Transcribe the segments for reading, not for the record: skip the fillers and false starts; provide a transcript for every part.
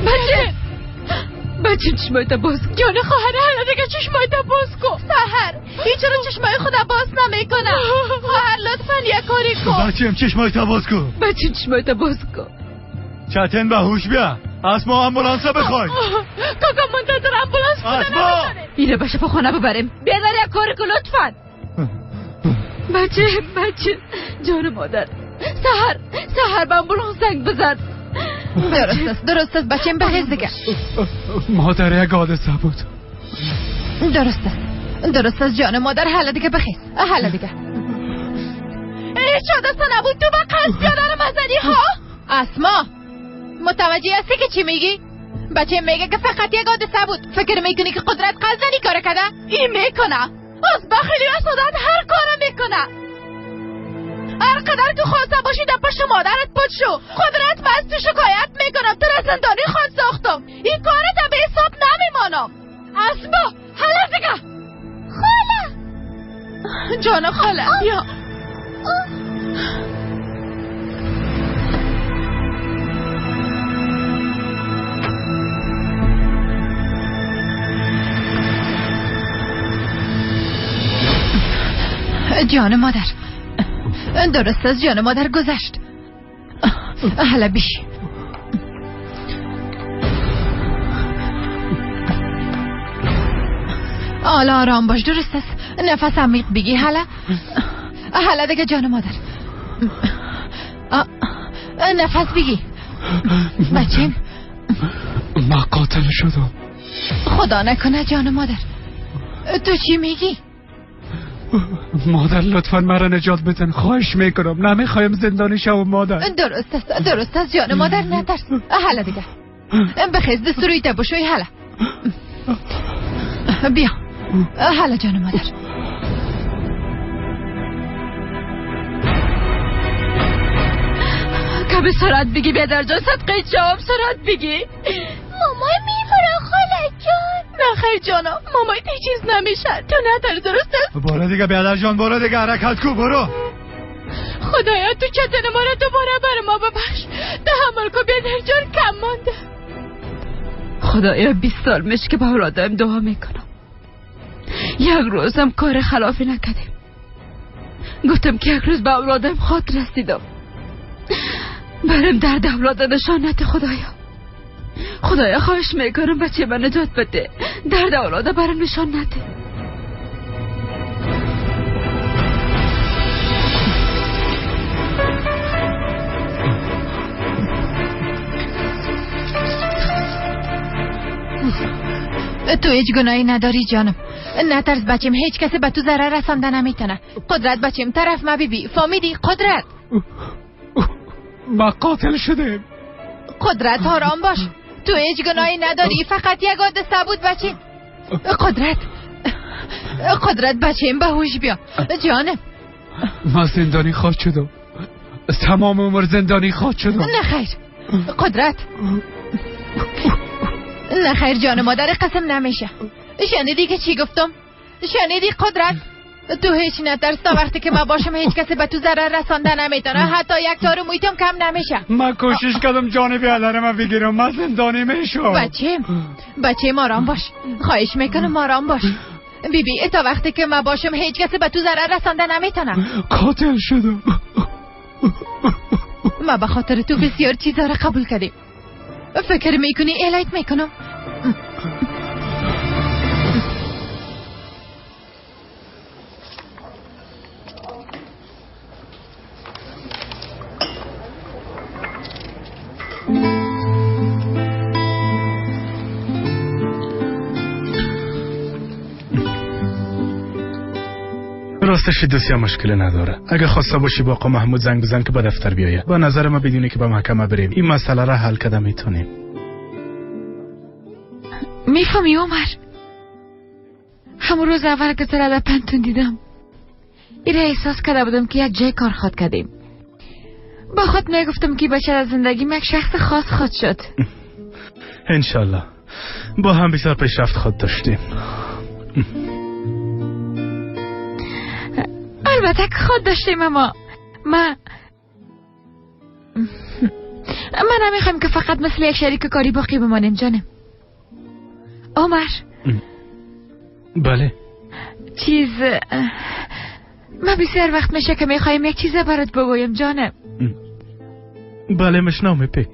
بچه بچه چشمایت باز جان خواهر، حالا دیگه چشمایت باز کن. سحر هیچ رو چشمای خدا باز نمیکنه. خواهر لطفا یه کاری کن. بچم چشمایت باز کن. بچه چشمایت باز کن. چتن به هوش بیا. اسما آمبولانس بخوای. کاکا منتظر آمبولانس بودن. اینو به شفاخانه ببریم. بیادر یک کاری کن لطفا. بچه بچه جان مادر. سحر سحر به آمبولانس زنگ بزن. درست است درست است بچیم بخیز دیگه. مادر یک حادثه بود. درست است درست است جان مادر، حالا دیگه بخیز، حالا دیگه. هیچ حادثه نبود، تو با قصد بیادر مزنی ها؟ اسما متوجه هستی که چی میگی؟ بچه میگه که فقط یک حادثه بود. فکر میکنی که قدرت قصدنی کار کرده؟ این میکنه از بخیلی و سادت هر کارو میکنه. هر قدر تو خواسته باشی در پشت مادرت بود شو. قدرت من از تو شکایت میکنم، تو را زندانی خود ساختم. این کارت به حساب نمیمانم. اسما حالا دیگه. خاله جان خاله بیا. جان مادر درست از جان مادر گذشت. حالا بیش حالا آرام باش، درست است. نفس عمیق بگی. حالا حالا دیگه جان مادر نفس بگی. بچیم ما قاتل شدم. خدا نکنه جان مادر. تو چی میگی؟ مادر لطفا مرا نجات بدن، خواهش میکنم، نمیخوایم زندانی شوم مادر. درست است درست است جان مادر، نترس. حالا دیگه بخیز، دست روی بشوی. حالا بیا. حالا جان مادر. کمی سرعت بگی بیادر جان، صدقه جام سرعت بگی. مامای میموره خاله جان. نه خیر جانم، مامای هیچ چیز نمیشه، تو نترس درست است؟ برو دیگه بیادر جان، برو دیگه، حرکت کو برو. خدایا تو چتن ما را دوباره بر ما ببخش، تحمل کن بیادر جان، کم مانده. خدایا 20 سال میشه که با اولادم دعا میکنم، یک روزم کار خلافی نکردیم. گفتم که یک روز به اولادم خاک رسیدم، برم درد اولاد نشان نده. خدایا خدایا خواهش میکنم بچه من نجات بده، درد اولاده برم نشان نده. تو هیچ گناهی نداری جانم، نترس بچیم، هیچ کسی به تو ضرر رسانده نمیتونه. قدرت بچیم طرف ما بی بی، فهمیدی؟ قدرت ما قاتل شدیم. قدرت آرام باش، تو هیچ گناهی نداری، فقط یک حادثه بود بچیم. قدرت قدرت بچیم به هوش بیا جانم. ما زندانی خواهد شدم، تمام عمر زندانی خواهد شدم. نه خیر قدرت، نه خیر جان مادر، قسم نمیشه. شنیدی که چی گفتم؟ شنیدی قدرت؟ تو هیچ نترس، تا وقتی که ما باشم هیچ کسی به تو ضرر رسانده نمیتونه، حتی یک تار مویتم کم نمیشه. من کوشش کردم جان بیادرم بگیرم، من زندانی میشم. بچیم بچیم آرام باش، خواهش میکنم آرام باش. بی بی تا وقتی که ما باشم هیچ کسی به تو ضرر رسانده نمیتونه. قاتل شدم. ما به خاطر تو بسیار چیزا را قبول کردیم. فکر میکنی الایت میکنم؟ راستش دوسیه مشکل نداره. اگه خواسته باشی با آقا محمود زنگ بزن که به دفتر بیایه. با نظر ما بدونی که به محکمه بریم این مسئله را حل کده میتونیم. میفهمی عمر، همون روز اول که تو را در پنتون دیدم ایره احساس کرده بودم که یک جای کار خود کردیم. با خود میگفتم که بچه از زندگی یک شخص خاص خود شد. انشالله با هم بسیار پیشرفت خود داشتیم. البته که خود داشتیم، اما من نمیخوایم که فقط مثل یک شریک کاری باقی بمانیم جانم. عمر. بله. چیز ما بسیار وقت میشه که میخوایم یک چیز برات بگویم جانم. بله مشنوم ایپک.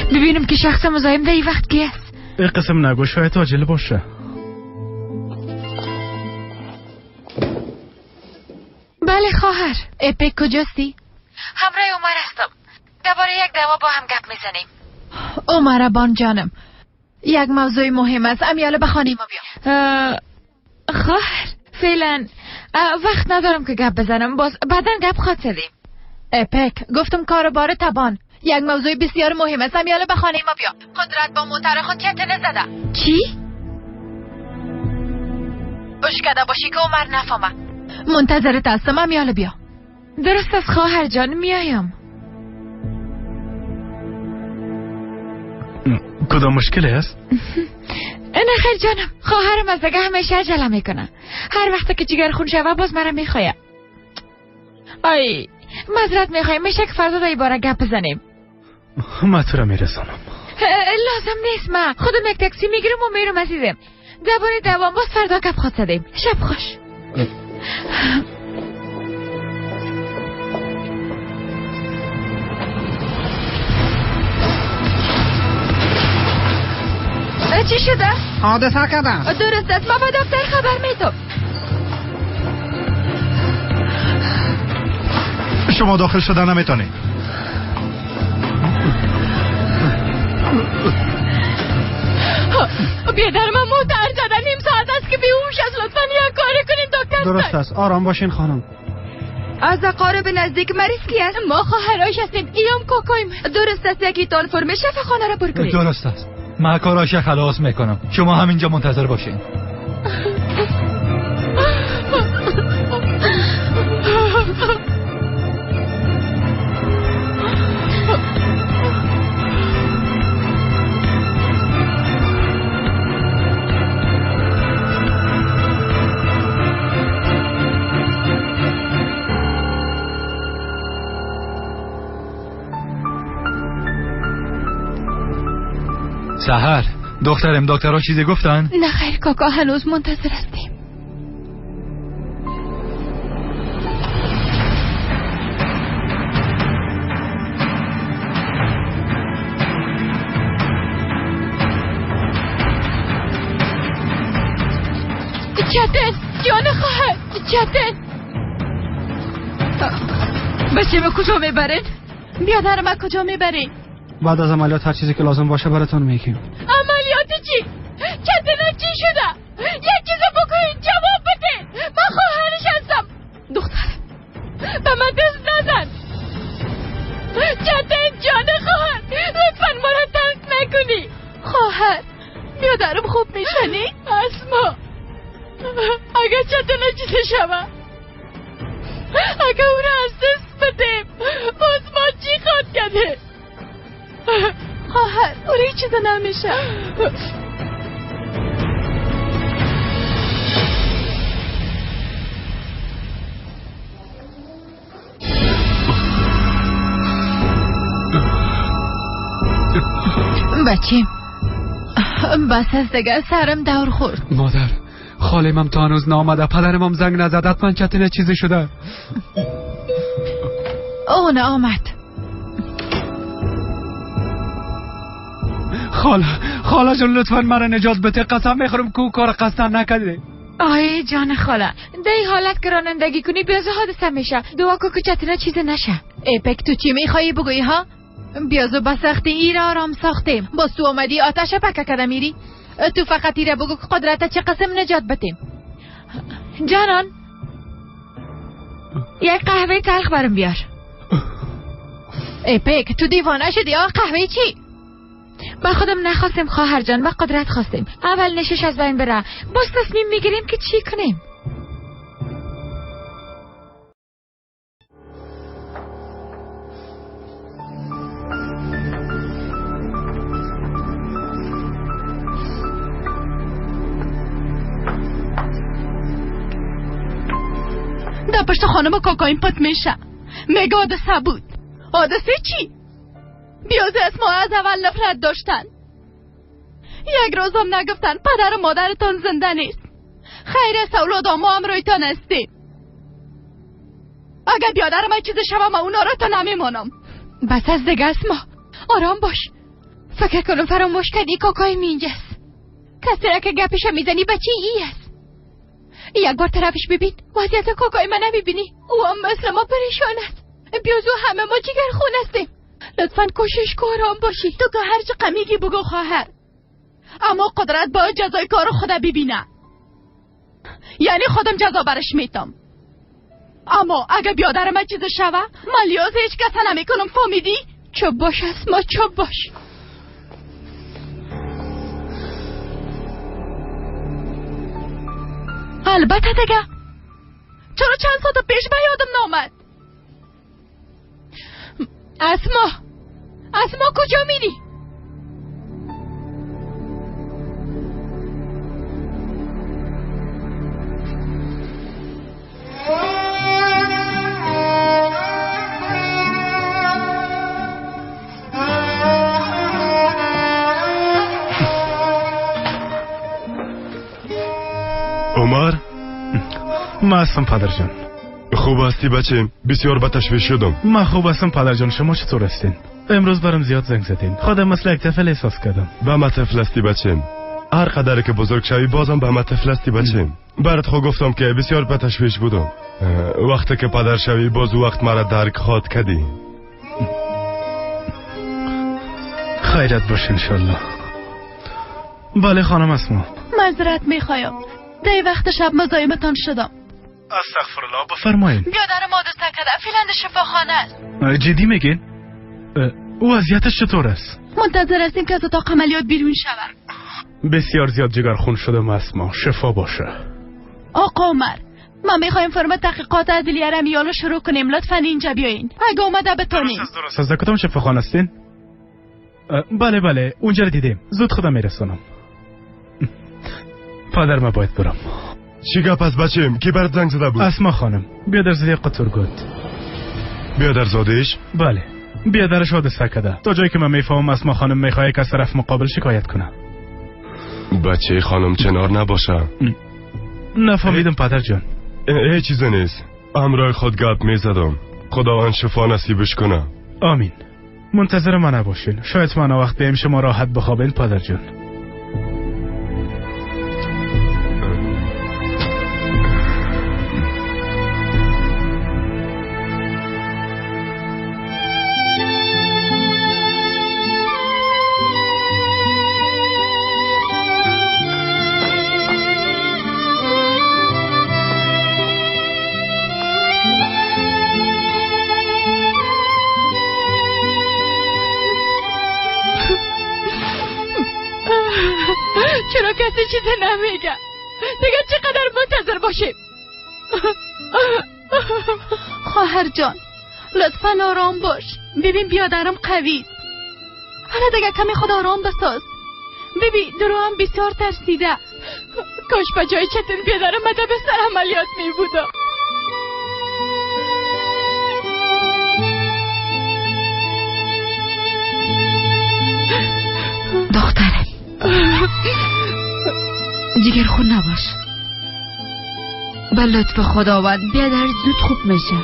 ببینم که شخص مزاحم در این وقت کی است. این قسم نگو، شاید عاجل باشه. بله خواهر. ایپک کجاستی؟ همراه عمر هستم. درباره یک دوا با هم گپ میزنیم. عمر بان جانم، یک موضوع مهم است. امیاله به خانه ما بیا. خواهر فعلا وقت ندارم که گپ بزنم، باز بعدا گپ خواهد زدیم. ایپک گفتم کاروبار تبان یک موضوع بسیار مهم است. امیاله به خانه ما بیا. قدرت با موتر خود چتنه زده. چی؟ اشکده باشی که عمر نفهمه. منتظرت هستم، امیاله بیا. درست است خواهر جان، میایم. کدام مشکلی است؟ نه خیر جانم، خواهرم از دیگه همیشه عجله میکنه. هر وقت که جگر خون شوه باز مرا میخواه. آی معذرت میخوایم، میشه که فردا در باره گپ بزنیم. من تو را میرسانم. لازم نیست، من خودم یک تاکسی میگیرم و میرم عزیزم. درباره دوام باز فردا گپ خواهد زدیم. شب خوش. چی شده؟ حادثه کردم. درست است، ما با دکتر خبر میتم. شما داخل شده نمیتونید. بیادر من موتر زده، نیم ساعت است که بیهوش است. لطفا یک کاری کنین دکتر. درست است، آرام باشین خانم. از اقارب نزدیک مریض کی است؟ ما خواهرایش هستیم، ایام کوکایم. درست است، یکی تان فرم شفاخانه را پر کنید. درست است، من کاراش خلاص میکنم. شما همینجا منتظر باشین. سحر دخترم، دکترها چیزی گفتن؟ نه خیر کاکا، هنوز منتظر هستیم. چتن جان خواهر، چتن بچه ما کجا میبرین؟ بیادر ما کجا میبرین؟ بعد از عملیات هر چیزی که لازم باشه براتون میگیم. عملیات چی؟ چتنا چی شده؟ یک چیز بکنین، جواب بده. من خواهرش هستم. دخترم به من دست نزن. چتن جان خواهر، لطفا ما را ترک نکنی. خواهر بیادرم خوب میشنی؟ اسما اگر چتنا چیزی شوه، اگر او را از دست بدیم باز ما چی خواد کرده؟ خواهر او را چیز نمیشه. بچیم بس از دیگه، سرم دور خورد. مادر خالمم تا هنوز نامده، پدرم هم زنگ نزد. حتما چتنه چیزی شده. اون آمد. خاله، خاله جان لطفا مرا نجات بده. قسم میخورم که او کار قصدن نکرده. آی جان خاله، در این حالت که رانندگی کنی بیازو حادثه میشه. دعا کن که چتنه چیز نشه. ایپک تو چی میخوایی بگویی ها؟ بیازو به سختی ای را آرام ساختیم، باز تو آمدی آتش پکه کده میری. تو فقط ایره بگو که قدرت چه قسم نجات بتیم. جانان یک قهوه تلخ برم بیار. ایپک تو دیوانه شدی؟ آ قهوه چی؟ ما خودم نخواستیم خواهر جان، ما قدرت خواستیم. اول نشش از بین بره، باز تصمیم میگیریم که چی کنیم. در پشت خانم کاکایم پت میشه. میگه حادثه بود. حادثه چی؟ بیازه از ما از اول نفرت داشتن. یک روز هم نگفتن پدر و مادرتان زنده نیست. خیر است اولاد ما هم رویتان هستیم. اگر بیادر من چیز شوه ما اونا را تا نمیمانم. بس از دیگه اسما، آرام باش. فکر کنم فراموش کردی کاکای اینجاست. کسی را که گپش میزنی بچه ای است. یک بار طرفش ببین، وضعیت کاکای من نمیبینی. او هم مثل ما پریشان است. بیازو همه ما جگر خون هستیم. لطفا کوشش کن آرام باشی. تو که هر چه قمیگی بگو خواهر، اما قدرت باید جزای کار خدا ببینه. یعنی خودم جزا برش میتم. اما اگه بیادر من چیز شوه من لیاز هیچ کس نمیکنم، فهمیدی؟ چوب باش اسما، چوب باش. البته دیگه چرا چند ساعت پیش به یادم نامد؟ اسما، اسما کجا میری؟ عمر؟ ما هستم پدر جان. خوب هستی بچه؟ بسیار به تشویش شدم. ما خوب هستم پدر جان، شما چطور هستین؟ امروز برام زیاد زنگ زدین. خودم مثل یک طفل احساس کردم. به ما طفل هستی بچه. هر قدر که بزرگ شوی بازم به ما طفل هستی بچه. برات خو گفتم که بسیار به تشویش بودم. وقتی که پدر شوی باز وقت مرا درک خواد کردی. خیرت باشه انشالله. بله خانم اسما. معذرت میخوایم، دی وقت شب مزاحمتان شدم. استغفرالله، بفرمایید. بیادر ما دوست کرده، فعلا شفاخانه است. جدی میگین؟ وضعیتش چطور است؟ منتظر هستیم که از اتاق عملیات بیرون شود. بسیار زیاد جگرخون شدم اسما، شفا باشه. آقا عمر، ما میخوایم فرم تحقیقات عدلیه را میالو شروع کنیم. لطفا اینجا بیاین اگه اومده بتونیم. درست از کدام شفاخانه هستین؟ بله بله، اونجا رو دیدیم. زود خودم میرسونم. پدر ما باید برم. چی گپ است بچیم؟ کی برات زنگ زده بود؟ اسما خانم، بیادرزاده قطرگوت. بیادرزادهش؟ بله، بیادرش حادثه کرده. تا جایی که من میفهمم اسما خانم میخواد که از طرف مقابل شکایت کنه. بچه خانم چنار نباشه. نفهمیدم پدر جان. هیچ چیز نیست. همراه خود گپ میزدم. خداوند شفا نصیبش کنه. آمین. منتظر من نباشین. شاید من وقت بیم شما راحت بخوابین پدر جان. چرا کسی چیزی نمیگه؟ دیگه چقدر منتظر باشیم؟ خواهر جان لطفا آرام باش. ببین بیادرم قوی. حالا دیگه کمی خود آرام بساز. ببین درو هم بسیار ترسیده. کاش به جای چتن بیادرم مده به سر عملیات می بودم. دخترم جگر خون نباش. به لطف خداوند بیادر زود خوب میشه.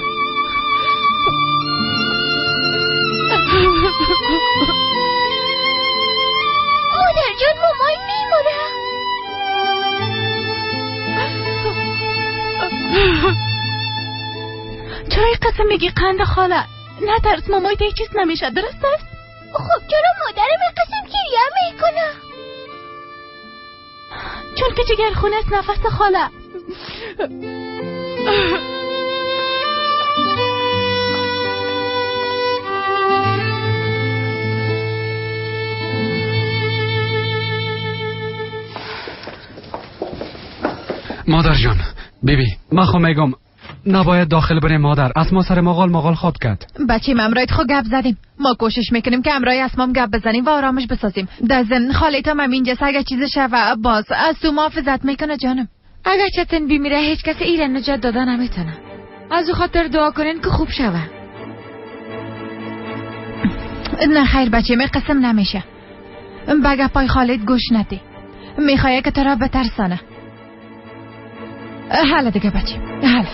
مادر جان مامان میمونه. چرا این قسم میگی قند خاله؟ نترس مامای هیچ چیز نمیشه، درست است؟ خب چرا مادرم این قسم گریه میکنه؟ چون که جگر خونه است نفس خاله. مادر جان، بیبی من خو میگم نباید داخل بریم مادر. اسما سر مغال مغال خواب کرد. بچه امرایت خو گپ زدیم. ما کوشش میکنیم که امرای اسمام گپ بزنیم و آرامش بسازیم. در ضمن خاله تا اینجا اگه چیز شوه باز از تو محافظت میکنه جانم. اگر چتن بیمیره هیچ کس ایره نجات داده نمیتونه. از او خاطر دعا کنین که خوب شوه. نه خیر بچه، می قسم نمیشه. به گپای خالد گوش ندی، میخوایه که تو را بترسانه. حالا دیگه بچه، حالا.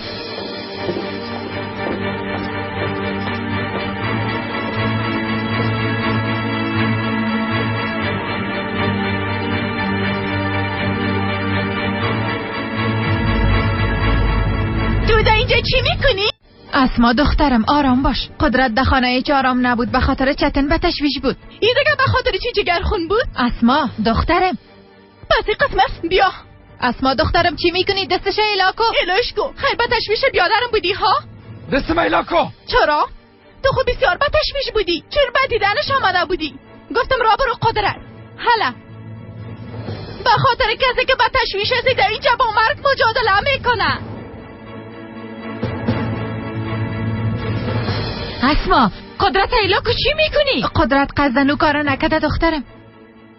تو در اینجا چی میکنی؟ اسما دخترم آرام باش. قدرت در خانه هیچ آرام نبود، به خاطر چتن به تشویش بود. این دیگه به خاطر چی جگرخون بود؟ اسما دخترم. پس این قسمت بیا. اسما دخترم چی میکنی؟ دستش ایلا کو. ایلاش کو. خیر به تشویش بیادرم بودی ها؟ دستم ایلا کو. چرا؟ تو خب بسیار به تشویش بودی. چرا به دیدنش آمده بودی؟ گفتم را برو قدرت. حالا به خاطر کسی که به تشویش هستی در اینجا با مرگ مجادله میکنه. اسما قدرت ایلا کو چی میکنی؟ قدرت قزنو کارا نکده دخترم.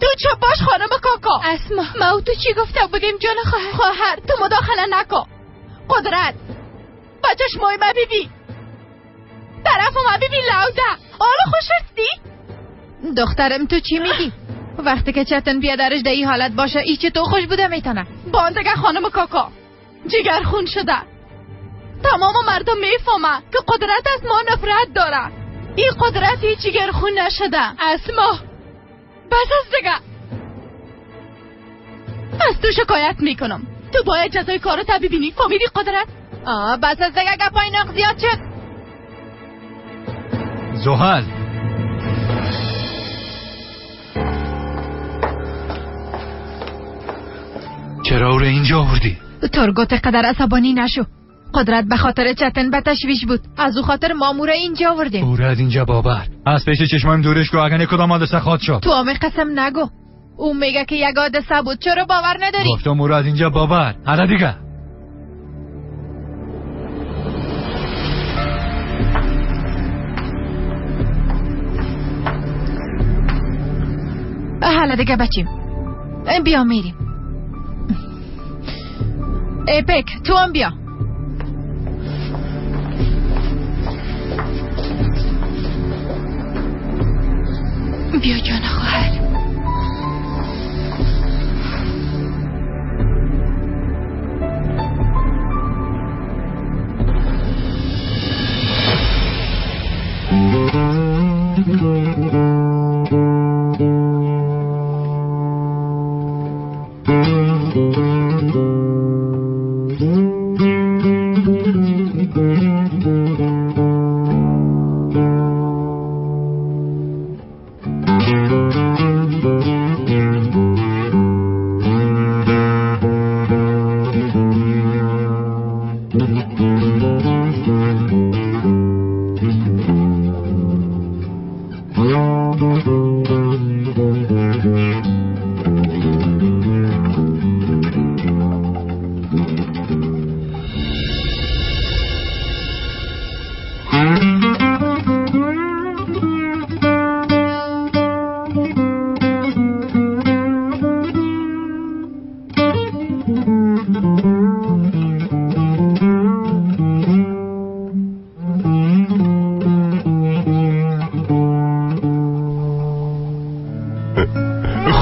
تو چپ باش خانم کاکا. اسما ما تو چی گفته بودیم جان خواهر؟ خواهر تو مداخله نکن. قدرت با چشمای ما ببین، طرف ما ببین لوده. حالا خوش هستی؟ دخترم تو چی میگی؟ وقتی که چتن بیادرش در این حالت باشه ای چه تو خوش بوده میتونه. باندگه خانم کاکا جگر خون شده. تمام مردم میفهمه که قدرت از ما نفرت داره. این قدرت هیچ جگر خون نشده. اسما بس از دیگه از تو شکایت میکنم. تو باید جزای کارو ببینی. فهمیدی قدرت؟ بس از دیگه گپای ناق زیاد شد. زحل چرا او رو اینجا آوردی؟ ترگوت قدر عصبانی نشو. قدرت به خاطر چتن به تشویش بود، از او خاطر مامور اینجا آوردیم. او را از اینجا بابر، از پیش چشمایم دورش کو، اگر کدام حادثه خواد شد. تو همه قسم نگو. او میگه که یک حادثه بود، چرا باور نداری؟ گفتم او را از اینجا بابر. حالا دیگه حالا دیگه بچیم بیا میریم. ایپک تو هم بیا. بیا جان خواهر.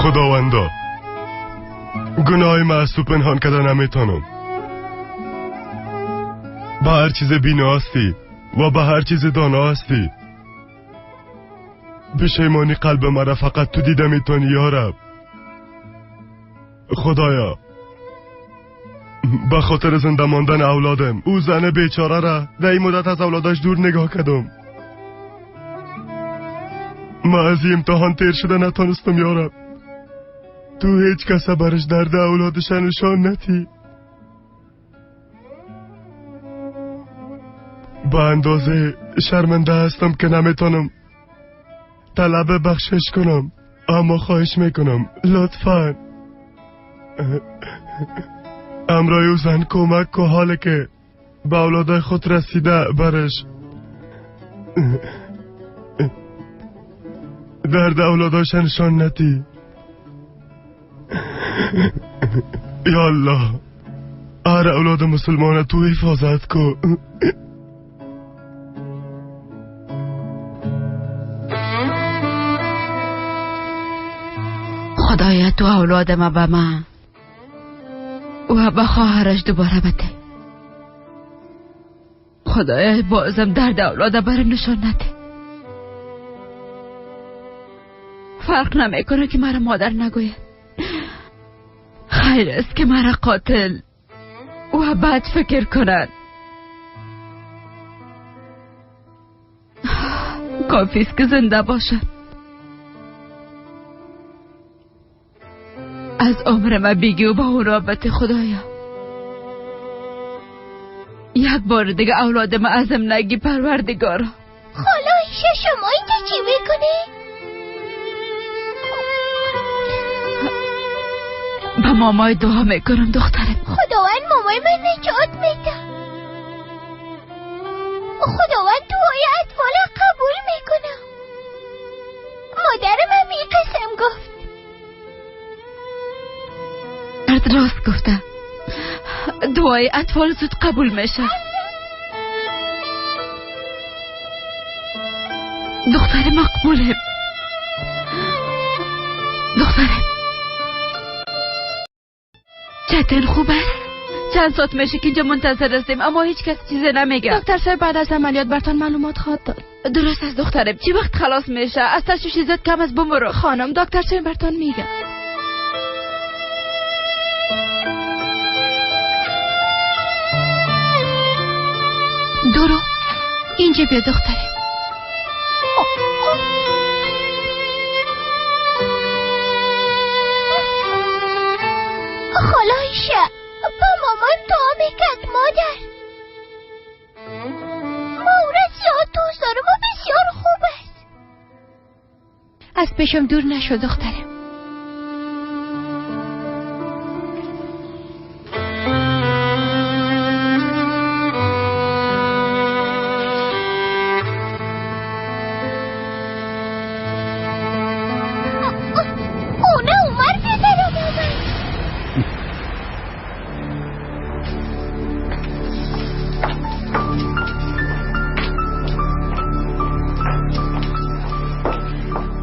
خداوندا، گناه ما از تو پنهان کردن نمیتونم. به هر چیز بینا هستی و به هر چیز دانا هستی. پشیمانی قلب مرا فقط تو دیده میتونی یا رب. خدایا، به خاطر زنده ماندن اولادم، او زن بیچاره را در این مدت از اولادش دور نگاه کردم. ما از این امتحان تیر شده نتانستم یا رب. تو هیچ کس برش درد اولادش نشان نتی. به اندازه شرمنده هستم که نمیتونم طلب بخشش کنم، اما خواهش میکنم لطفا امرای او زن کمک که حاله که به اولادای خود رسیده برش درد اولاداش نشان نتی. یا الله، هر اولاد مسلمان تو حفاظت کو. خدایا تو اولاد ما به من و به خواهرش دوباره بده. خدایا بازم درد اولاد برم نشان نده. فرق نمیکنه که مرا مادر نگوید. خیر است که مرا قاتل و بد فکر کند. کافی است که زنده باشد. از عمر من بگی و با اون رابطه. خدایا یک بار دیگه اولاد من ازم نگی پروردگارا. خاله ایشه شما اینجا چی میکنی؟ به مامای دعا میکنم دخترم. خداوند مامای من نجات میده. خداوند دعای اطفال قبول میکنه. مادر من میقسم گفت. مرد راست گفته. دعای اطفال زود قبول میشه. دختر مقبوله. دخترم چتن خوب است؟ چند ساعت میشه که اینجا منتظر هستیم اما هیچ کس چیزی نمیگه. دکتر صاحب بعد از عملیات برتان معلومات خواهد داد. درست است دخترم. چی وقت خلاص میشه؟ از تشویش زیاد کم از بمرو. خانم دکتر صاحب برتان میگه. دورو اینجا بیا دخترم. خاله ایشه با مامان دعا میکرد. مادر ما او را زیاد دوست دارم و بسیار خوب است. از پیشم دور نشو دخترم.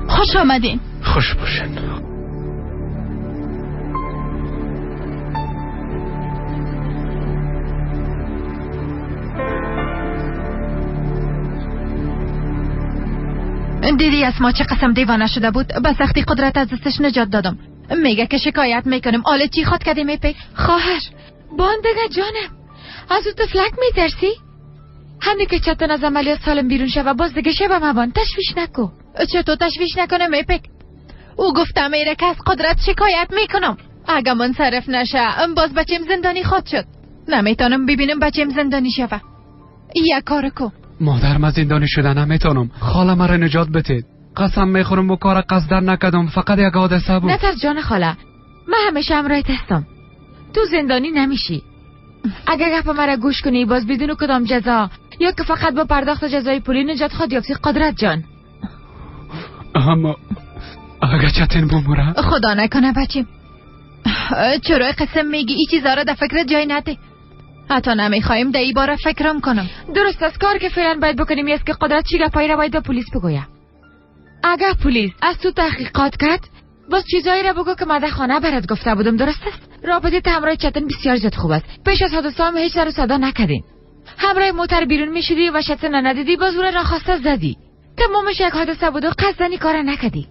خوش آمدین. خوش باشین. دیدی از ما چه قسم دیوانه شده بود؟ به سختی قدرت از دستش نجات دادم. میگه که شکایت میکنم. آله چی خود کردی میپی؟ خواهر باندگه جانم، از او طفلک میترسی؟ همین که چتن از عملیات سالم بیرون شوه باز دیگه شبه مبان. تشویش نکو. چطور تشویش نکنم ایپک؟ او گفتم ایره که از قدرت شکایت میکنم. اگه منصرف نشه باز بچیم زندانی خود شد. نمیتونم ببینم بچیم زندانی شوه. یک کار کو. مادر من زندانی شده نمیتونم. خاله مرا نجات بده. قسم میخورم و کار قصدن نکردم، فقط یک حادثه بود. نترس جان خاله، من همیشه همراهت هستم. تو زندانی نمیشی. اگر گپ مرا گوش کنی باز بدون کدام جزا یا که فقط با پرداخت جزای پولی نجات خود یافتی قدرت جان. اما اگه چتن بموره؟ خدا نکنه بچیم. چرا قسم میگی؟ ای چیزا را در فکر جای نده. حتی نمیخوایم در ای باره فکرم کنم. درست است. کار که فعلا باید بکنیم است که قدرت چی گپایی را باید به پلیس بگویم. اگر پلیس از تو تحقیقات کرد باز چیزایی را بگو که من در خانه برات گفته بودم. درست است؟ رابطه همراه چتن بسیار زیاد خوب است. پیش از حادثه هم هیچ سر و صدا نکردین. همراه موتر بیرون میشدی و چتن ندیدی، باز او را ناخواسته زدی. تمامش یک حادثه بود و قصدنی کار نکردی.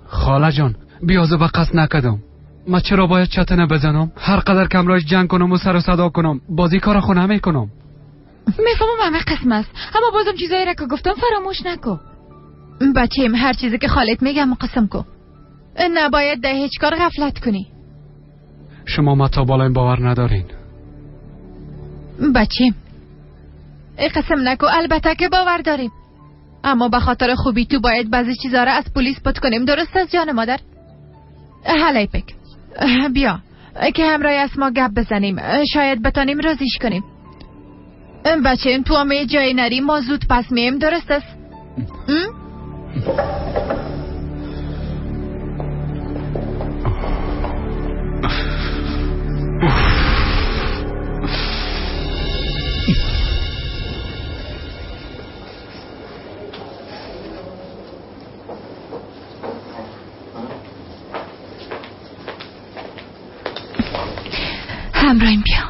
خاله جان بیازو به قصد نکردم. ما چرا باید چتنه بزنم؟ هر قدر که همراهش جنگ کنم و سر و صدا کنم بازی کار خو نمیکنم. میفهمم همه قسم است، اما بازم چیزایی را که گفتم فراموش نکن. بچیم هر چیزی که خالت میگم قسم کو. نباید در هیچ کار غفلت کنی. شما ما تا بالا این باور ندارین. بچیم قسم نکو. البته که باور داریم، اما به خاطر خوبی تو باید بعضی چیزا را از پلیس پت کنیم. درست است جان مادر؟ هلی پک بیا که همراه از ما گپ بزنیم، شاید بتانیم راضیش کنیم. بچه تو هم جای نری، ما زود پس میم. درست است؟ همراهیم بیا.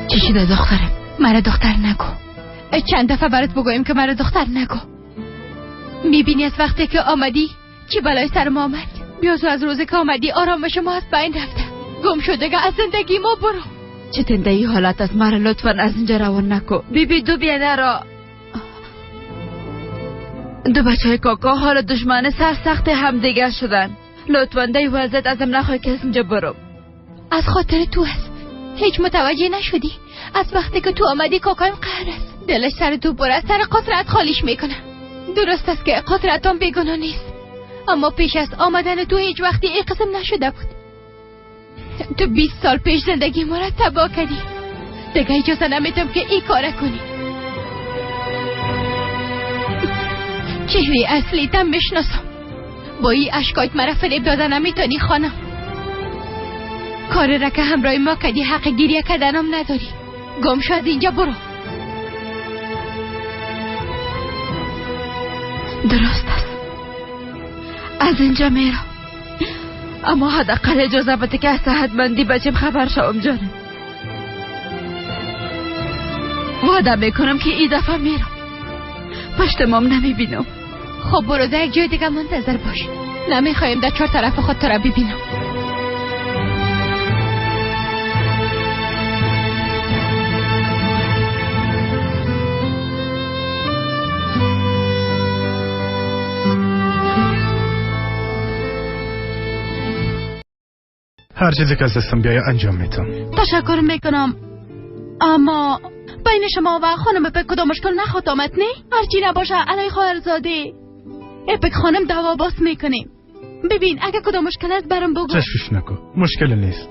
چی شده دخترم؟ مرا دختر نگو. چند دفعه برات بگویم که مرا دختر نگو. میبینی از وقتی که آمدی چی بلای سر ما آمد؟ بیا تو از روزی که آمدی آرامش ما از بین رفته. گم شده از زندگی ما برو. چه تنده حالت است، مرا لطفا از اینجا روان نکو. بیبی دو بیادر را، دو بچه های کاکا حال دشمن سرسخت همدیگر شدن. لطفا دی وضعیت ازم نخوای که از اینجا برو. از خاطر تو است. هیچ متوجه نشدی. از وقتی که تو آمدی کاکایم قهر است. دلش سر تو بره، سر قدرت خالیش میکنه. درست است که قدرتم بیگناه نیست، اما پیش از آمدن تو هیچ وقتی این قسم نشده بود. تو 20 سال پیش زندگی ما را تباه کردی. دیگه اجازه نمیدم که این کار کنی. چهره اصلی تم میشناسم. با این اشکایت مرا فریب داده نمیتونی خانم. کار را که همراه ما کردی حق گریه کردنم نداری. گم شو از اینجا برو. درست است، از اینجا میرم، اما حداقل اجازه بده که از صحتمندی بچم خبر شوم. جانم وعده میکنم که این دفعه میرم، پشت مام نمیبینم. خب برو در یک جای دیگه منتظر باش. نمیخوایم در چهار طرف خود تو را ببینم. هر چیزی که از دستم بیایه انجام میتم. تشکر میکنم، اما بین شما و خانم اپک کدام مشکل نخواهد آمد؟ نه هرچی نباشه علی خواهرزاده اپک خانم دعوا باز میکنیم. ببین اگه کدام مشکل است برام بگو. تشویش نکن، مشکل نیست.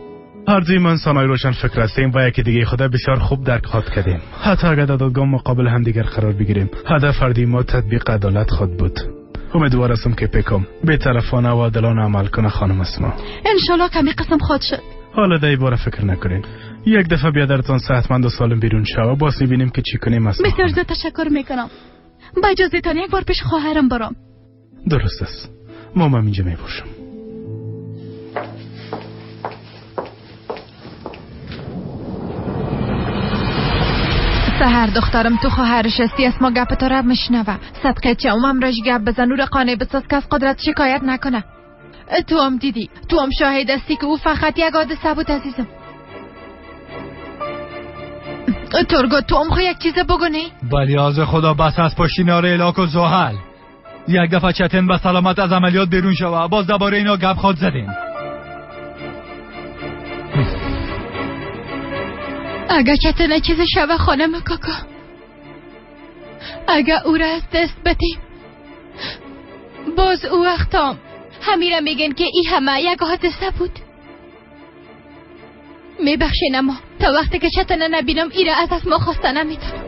هر دوی ما انسانای روشن فکر هستیم و یکی دیگه خدا بسیار خوب درک خواهد کردیم. حتی اگر در دادگاه مقابل همدیگر قرار بگیریم، هدف فردی ما تطبیق عدالت خود بود. امیدوار هستم که پکم بی‌طرفانه و عادلانه عمل کنه خانم اسما. انشالله کمی قسم خود شد. حالا در باره فکر نکنین. یک دفعه بیادرتان صحتمند و سالم بیرون شوه، باز میبینیم که چی کنیم. اسما بسیار زیاد تشکر میکنم. با اجازه تان یک بار پیش خواهرم برام. درست است، ما هم اینجا میباشم. سهر دخترم تو خواهرش هستی، اسما گپ تو را میشنوه. صدقه چه اومم راش گپ بزن، او را قانع بساز که از قدرت شکایت نکنه. تو هم دیدی، تو هم شاهد هستی که او فقط یک حادثه بود عزیزم. ترگو تو هم خو یک چیز بگو نه؟ بلی از خدا بس از پشت ناره الاک و زحل. یک دفعه چتن به سلامت از عملیات بیرون شوه، باز دوباره اینا گپ خود زدیم. اگه چتن چیز شوه خانم کاکا، اگه او را از دست بدیم، باز او وقتام همیره میگن که ای همه یک حادثه بود. میبخشین اما تا وقتی که چتن نبینم ای را از ما خواسته نمیتونم.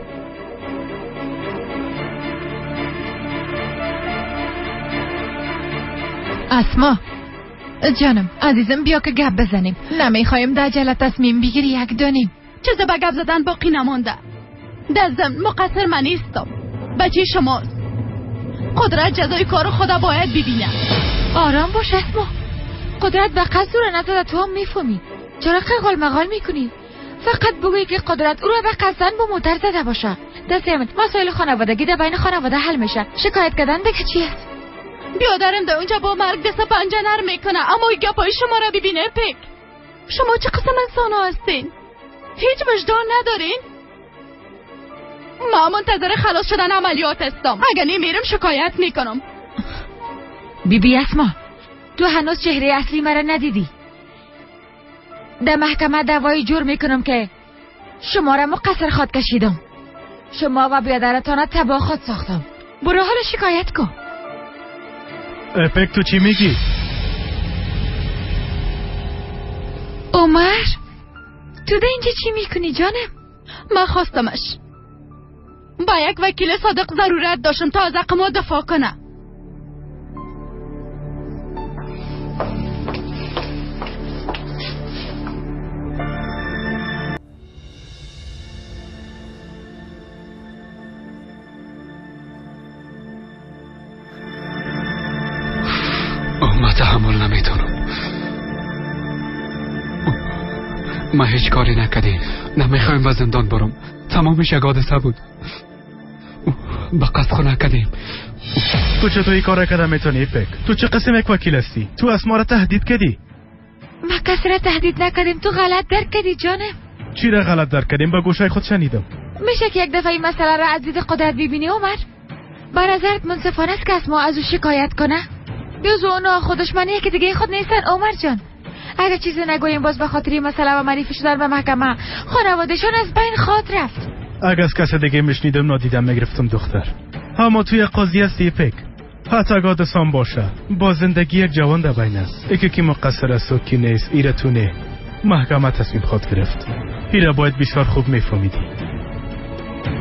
اسما جانم عزیزم بیا که گپ بزنیم. نمیخوایم در عجله تصمیم بگیری یک دانیم. چیز به گپ زدن باقی نمانده. در ضمن مقصر من نیستم، بچه شماست. قدرت جزای کار خدا باید ببینه. آرام باش اسما، قدرت به قصد را نزده، تو هم میفهمی. چرا قغل مغال میکنی؟ فقط بگویی که قدرت او را به قصدن با موتر زده باشه. دست مسائل خانوادگی در بین خانواده حل میشه. شکایت کردن دیگه چی است؟ بیادرم در اونجا با مرگ دست پنجه نرم میکنه، اما گپای شما را ببینه پک. شما چه قسم انسان ها هستین؟ هیچ وجدان ندارین؟ ما منتظر خلاص شدن عملیات هستم. اگه نمیرم شکایت میکنم. بی بی اسما، تو هنوز چهره اصلی مرا ندیدی. در محکمه دعوای جور میکنم که شما را مقصر خواد کشیدم. شما و بیادرتان تباه خود ساختم. برو حالا شکایت کن. اپک تو چی میگی؟ عمر تو ده اینجا چی میکنی جانم؟ من خواستمش. با یک وکیل صادق ضرورت داشتم تا از حق ما دفاع کنه. من تحمل نمیتونم. ما هیچ کاری نکردیم. نمیخوایم به زندان برم. تمامش یک حادثه بود. به قصد خو نکردیم. تو چطور این کار کرده میتونی ایپک؟ تو چه قسم یک وکیل هستی؟ تو از ما را تهدید کردی؟ ما کسی را تهدید نکردیم. تو غلط درک کردی جانم. چی را غلط درک کردیم؟ به گوشای خود شنیدم. میشه که یک دفعه این مسئله را از دید قدرت ببینی عمر؟ به نظرت منصفانه است که از ما از او شکایت کنه؟ بیوز اونا خودش من یکی دیگه خود نیستن عمر جان. اگر چیزی نگوییم باز به خاطر این مسئله و معرفی شدن به محکمه خانوادهشان از بین خواهد رفت. اگر از کس دیگه میشنیدم نادیدم میگرفتم دختر. اما توی قاضی هستی ایپک. حتی اگه حادثه باشه با زندگی یک جوان در بین است. یکی که مقصر است و کی نیست ایره تو نه. محکمه تصمیم خواهد گرفت. ایره باید بسیار خوب میفهمیدی.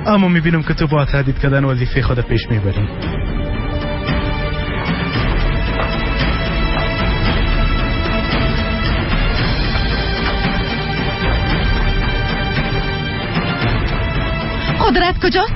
اما میبینم که تو با تهدید کردن وظیفه خود پیش میبری. قدرت کجاست؟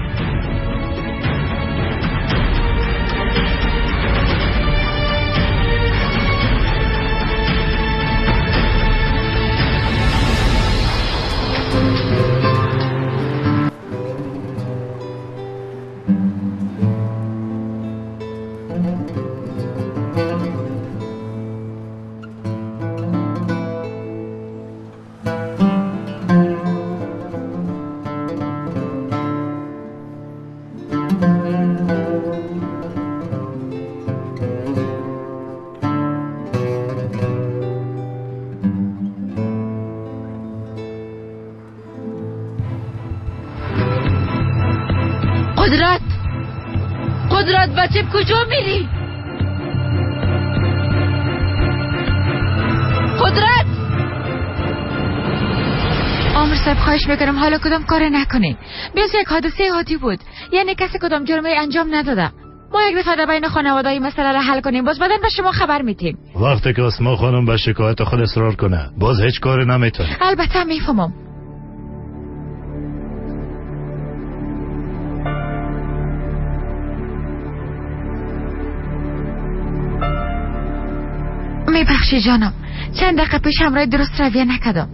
قدرت بچه کجا میری؟ قدرت! عمر صاحب خواهش میکنم حالا کدام کار نکنین. بیاز یک حادثه عادی بود، یعنی کسی کدام جرمی انجام نداده. ما یک دفعه در بین خانواده این مسئله را حل کنیم، باز بعدا به شما خبر میتیم. وقتی که اسما خانم به شکایت خود اصرار کنه باز هیچ کاری نمیتونه. البته میفهمم. میبخشی جانم، چند دقیقه پیش همراه درست رویه نکردم.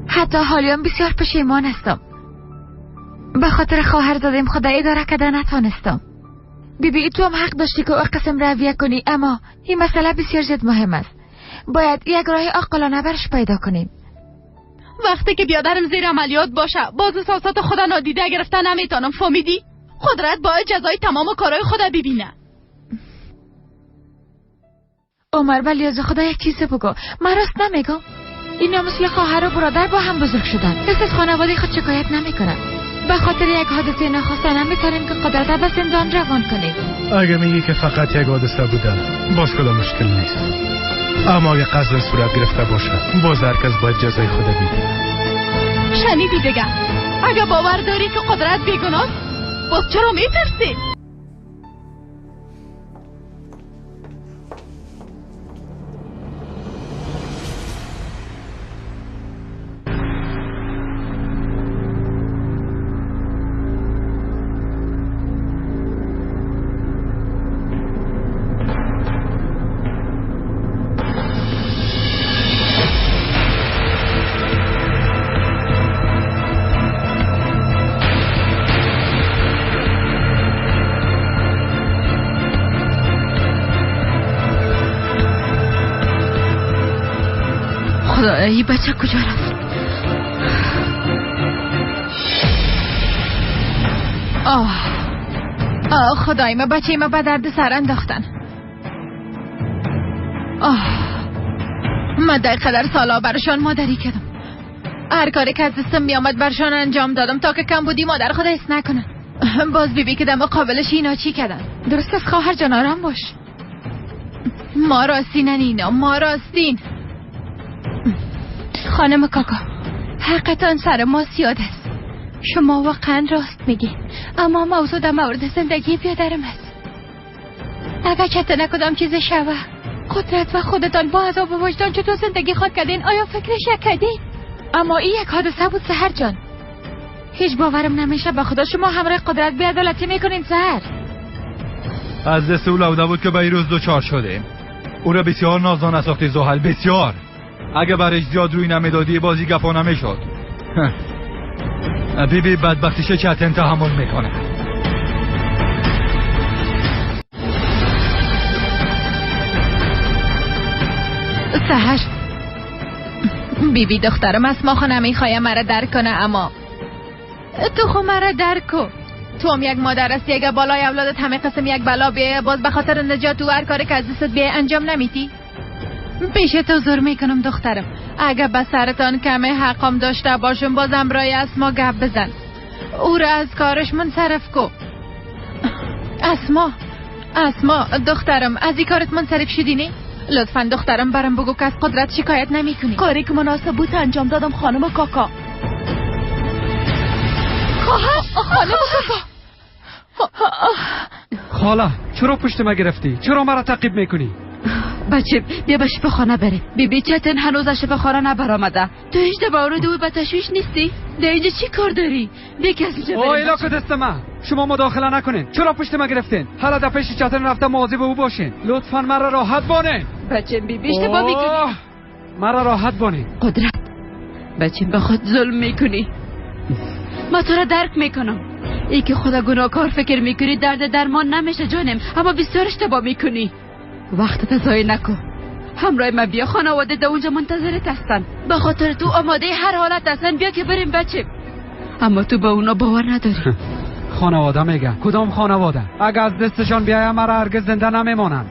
حتی حالیان بسیار پشیمان هستم. به خاطر خواهر زادیم خدا اداره کرده نتانستم. بی بی تو هم حق داشتی که او قسم رویه کنی، اما این مسئله بسیار زیاد مهم است. باید یک راه عاقلانه برش پیدا کنیم. وقتی که بیادرم زیر عملیات باشه باز احساسات خدا نادیده گرفته نمیتونم. فهمیدی؟ قدرت باید جزای تمام کارهای خدا ببینه. عمر ولی از خدا یک چیز بگو. من راست نمیگم؟ اینا مثل خواهر و برادر با هم بزرگ شدن. کسی از خانواده خود شکایت نمیکنه. به خاطر یک حادثه ناخواسته نمیتونیم که قدرت به زندان روان کنیم. اگه میگی که فقط یک حادثه بوده باز کدام مشکل نیست. اما اگه قصد صورت گرفته باشه باز هر کس باید جزای خود بده. شنیدی دیگه؟ اگه باور داری که قدرت بیگناه باز چرا میترسی؟ این بچه کجا رفت؟ آه آه خدای ما، بچه ما به درد سر انداختن. آه من در قدر سالا برشان مادری کردم. هر کاری که از دستم میامد برشان انجام دادم تا که کم بودی مادر خود حس نکنن. باز بیبی که در مقابلش اینا چی کردن؟ درست از خواهر جان، آرام باش. ما راستینن اینا، ما راستین. خانم کاکا حقتان سر ما زیاد است. شما واقعا راست میگین، اما موضوع در مورد زندگی بیادرم است. اگر چته نکدام چیز شوه قدرت و خودتان با عذاب وجدان چطور زندگی خود کردین؟ آیا فکرش کردین؟ اما این یک حادثه بود سحر جان. هیچ باورم نمیشه به خدا شما همراه قدرت بی‌عدالتی میکنین سحر. از دست او لوده بود که به این روز دوچار شدیم. او را بسیار نازانه ساختی زحل، بسیار. اگه برش زیاد روی نمیدادی بازی گپا نمیشد. بیبی بدبختیش چتن تحمل میکنه. سحر بیبی دخترم اسما خو نمیخواه مرا درک کنه، اما تو خو مرا درک کو. تو هم یک مادر هستی، اگه بالای اولادت همه قسم یک بلا بیایه باز به خاطر نجات او هر کاری که از دستت بیایه انجام نمیدی. پیش تو زور میکنم دخترم، اگه به سرتان کمه حقم داشته باشم بازم رای اسما گپ بزن، او را از کارش منصرف کو. اسما اسما دخترم از این کارت منصرف شدی نه؟ لطفا دخترم برام بگو که از قدرت شکایت نمیکنی. کاری که مناسب بود انجام دادم خانم کاکا. خواهر خانم کاکا. خاله چرا پشت ما گرفتی؟ چرا مرا تعقیب میکنی؟ بچه بیا به شفاخانه بریم. بیبی چتن هنوز از شفاخانه نبرآمده. تو هیچ در او به تشویش نیستی؟ در اینجا چی کار داری؟ بیا که از اینجا بریم. اوه که دست من، شما مداخله نکنین. چرا پشت ما گرفتین؟ حالا در پیش چتن رفته مواظب او باشین. لطفا مرا راحت بانین. بچه بیبی اشتباه میکنی. مرا راحت بانین. قدرت بچه به خود ظلم میکنی. ما تو را درک میکنم. ای که خدا گناهکار فکر میکنی درد درمان نمیشه جانم، اما بسیار اشتباه میکنی. وقت ضایع نکن. همراه من بیا، خانواده در اونجا منتظرت هستن. به خاطر تو آماده هر حالت هستن. بیا که بریم بچه. اما تو به اونا باور نداری. خانواده میگه؟ کدام خانواده؟ اگه از دستشان بیایم مرا هرگز زنده نمیمانند.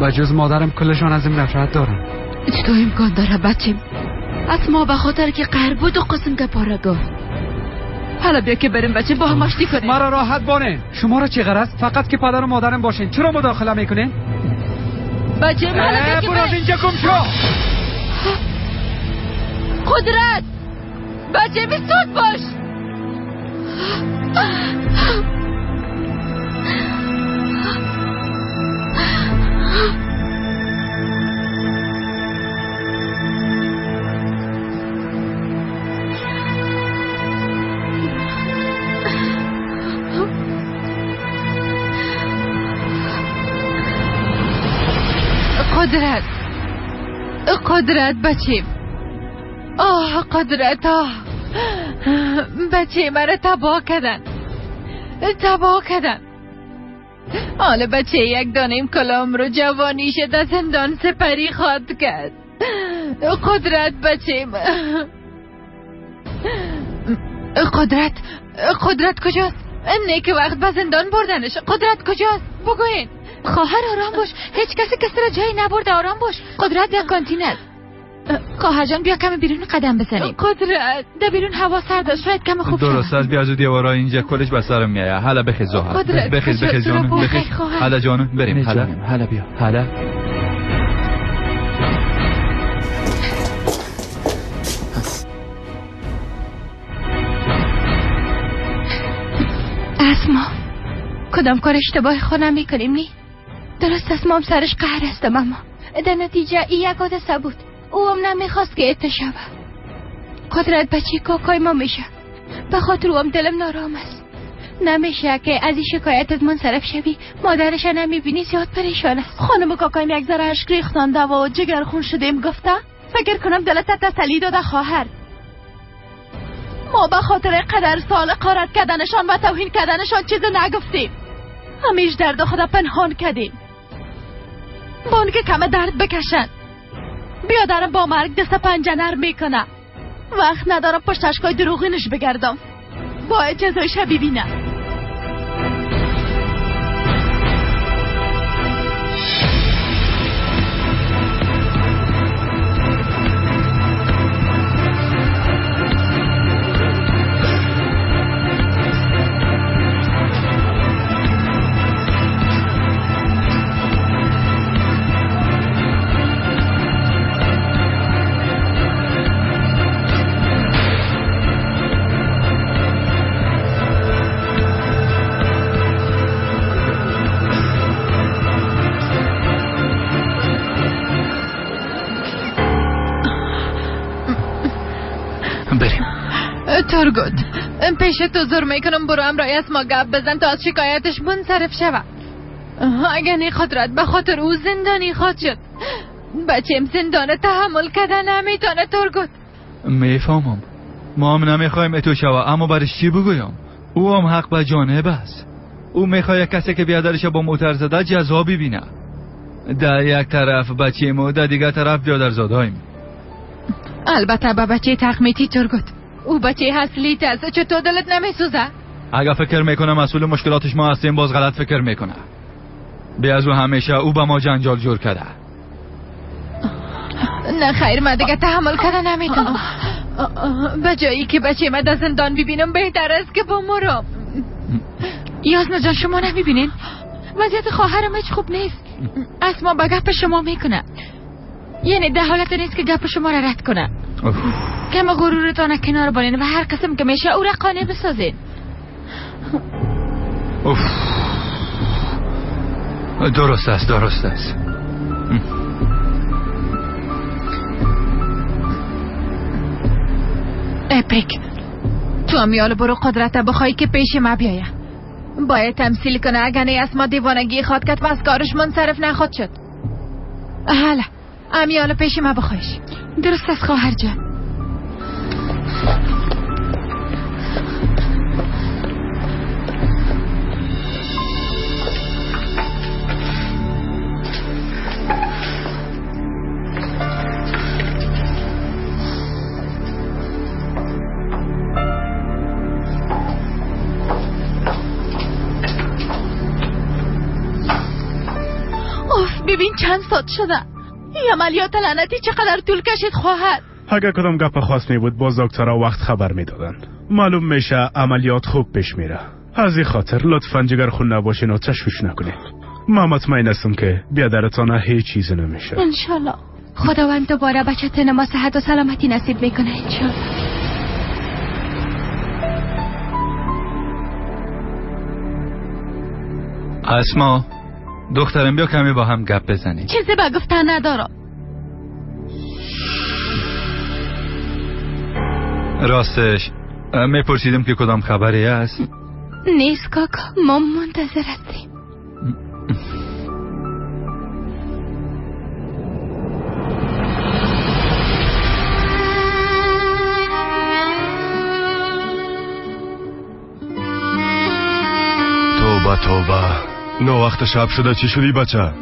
به جز مادرم کلشان از این نفرت دارن. چطور امکان داره بچه؟ از ما به خاطر که قهر بود و قسم که پاره گفت. حالا بیا که بریم بچه با هم آشتی کنیم. مرا راحت بانه. شما را چه غرض؟ فقط که پدر و مادرم باشین. چرا مداخله میکنین؟ بچه حالا بیا که برو از اینجا گم شو. قدرت بچه بیستود باش. قدرت قدرت بچیم، آه قدرت، آه بچه مرا تباه کردن، تباه کردن. حالا بچه یک دانیم کلام رو جوانیش در زندان سپری خواد کرد. قدرت بچه، قدرت قدرت کجاست؟ نه که وقت به زندان بردنش. قدرت کجاست؟ بگوین. خواهر آرام باش، هیچ کسی کسی را جایی نبرده. آرام باش، قدرت در کانتین است. خواهر جان بیا کم بیرون قدم بزنیم. قدرت در بیرون هوا سرد است، شاید کم خوب. درست است، بیا از دیوارا اینجا کلش به سرم میایه. حالا بخیز زهر، بخیز بخیز جانم، بخیز. حالا جانم بریم. حالا حالا بیا. حالا اسما کدام کار اشتباه خود میکنیم نی؟ درست است، ما هم سرش قهر هستم، اما در نتیجه ای یک حادثه بود. او هم نمیخواست که اتش شود. قدرت بچه کاکای ما میشه، به خاطر او هم دلم نارام است. نمیشه که از این شکایتت منصرف شوی. مادرش نمیبینی زیاد پریشان است. خانم کاکایم یک ذره اشک ریختانده و جگر خون شدیم گفته فکر کنم دلت تسلی داده خواهر. ما به خاطر قدر سال قارت کردنشان و توهین کردنشان چیز نگفتیم. همیش درد خدا پنهان کردیم. بانک کم درد بکشن. بیادرم با مرگ دست پنجه نرم میکنه. وقت ندارم پشت اشکای دروغینش بگردم. باید جزایش ببینم. ترگوت پیش تو زور میکنم برو امرای اسما گپ بزن تا از شکایتش منصرف شوه. اگر نی قدرت به خاطر او زندانی خواد شد. بچیم زندان تحمل کردن نمیتونه ترگوت. میفهمم، ما هم نمیخوایم اتو شوه، اما برش چی بگویم؟ او هم حق به جانب است. او میخواد کسی که بیادرش با موتر زده جزا ببینه. در یک طرف بچیم و در دیگر طرف بیادرزادهایم. البته به بچه تخمیتی ترگوت، او بچه اصلیت است. چطور دلت نمیسوزه؟ اگر فکر میکنه مسئول مشکلاتش ما هستیم باز غلط فکر میکنه. بی از او همیشه او به ما جنجال جور کرده. نه خیر، من دیگه تحمل کرده نمیتونم. به جایی که بچه من در زندان ببینم بهتر است که بمرم. یاسنا جان شما نمیبینین وضعیت خواهرم هیچ خوب نیست. اسما به گپ شما میکنه، یعنی در حالت نیست که گپ شما را رد کنه. کم غرورتان کنار بانین و هر قسم که میشه او را قانع بسازین. درست است، درست است. اپیک تو امیال برو قدرت بخوای که پیش ما بیایه. باید تمثیل کنه، اگر نه اسما دیوانگی خواد کرد و از کارش منصرف نخواد شد. حالا امیال پیش ما بخوایش. درست است خواهر جان. ببین چند ساعت شده. این عملیات لعنتی چقدر طول کشید خواهد. اگر کدام گپ خاص می بود باز دکترها وقت خبر میدادن. معلوم میشه عملیات خوب پیش میره. از این خاطر لطفا جگر خون نباشین و تشویش نکنین. من مطمئن هستم که بیادرتان هیچ چیزی نمیشه. انشالله خداوند دوباره بچه ما صحت و سلامتی نصیب میکنه انشالله. اسما دخترم بیا کمی با هم گپ بزنیم. چیزی به گفتن ندارم. راستش میپرسیدم که کدام خبری است؟ نیست کاکا، ما منتظر هستیم. توبه توبه، نو وقت شب شده. چی شدی بچه؟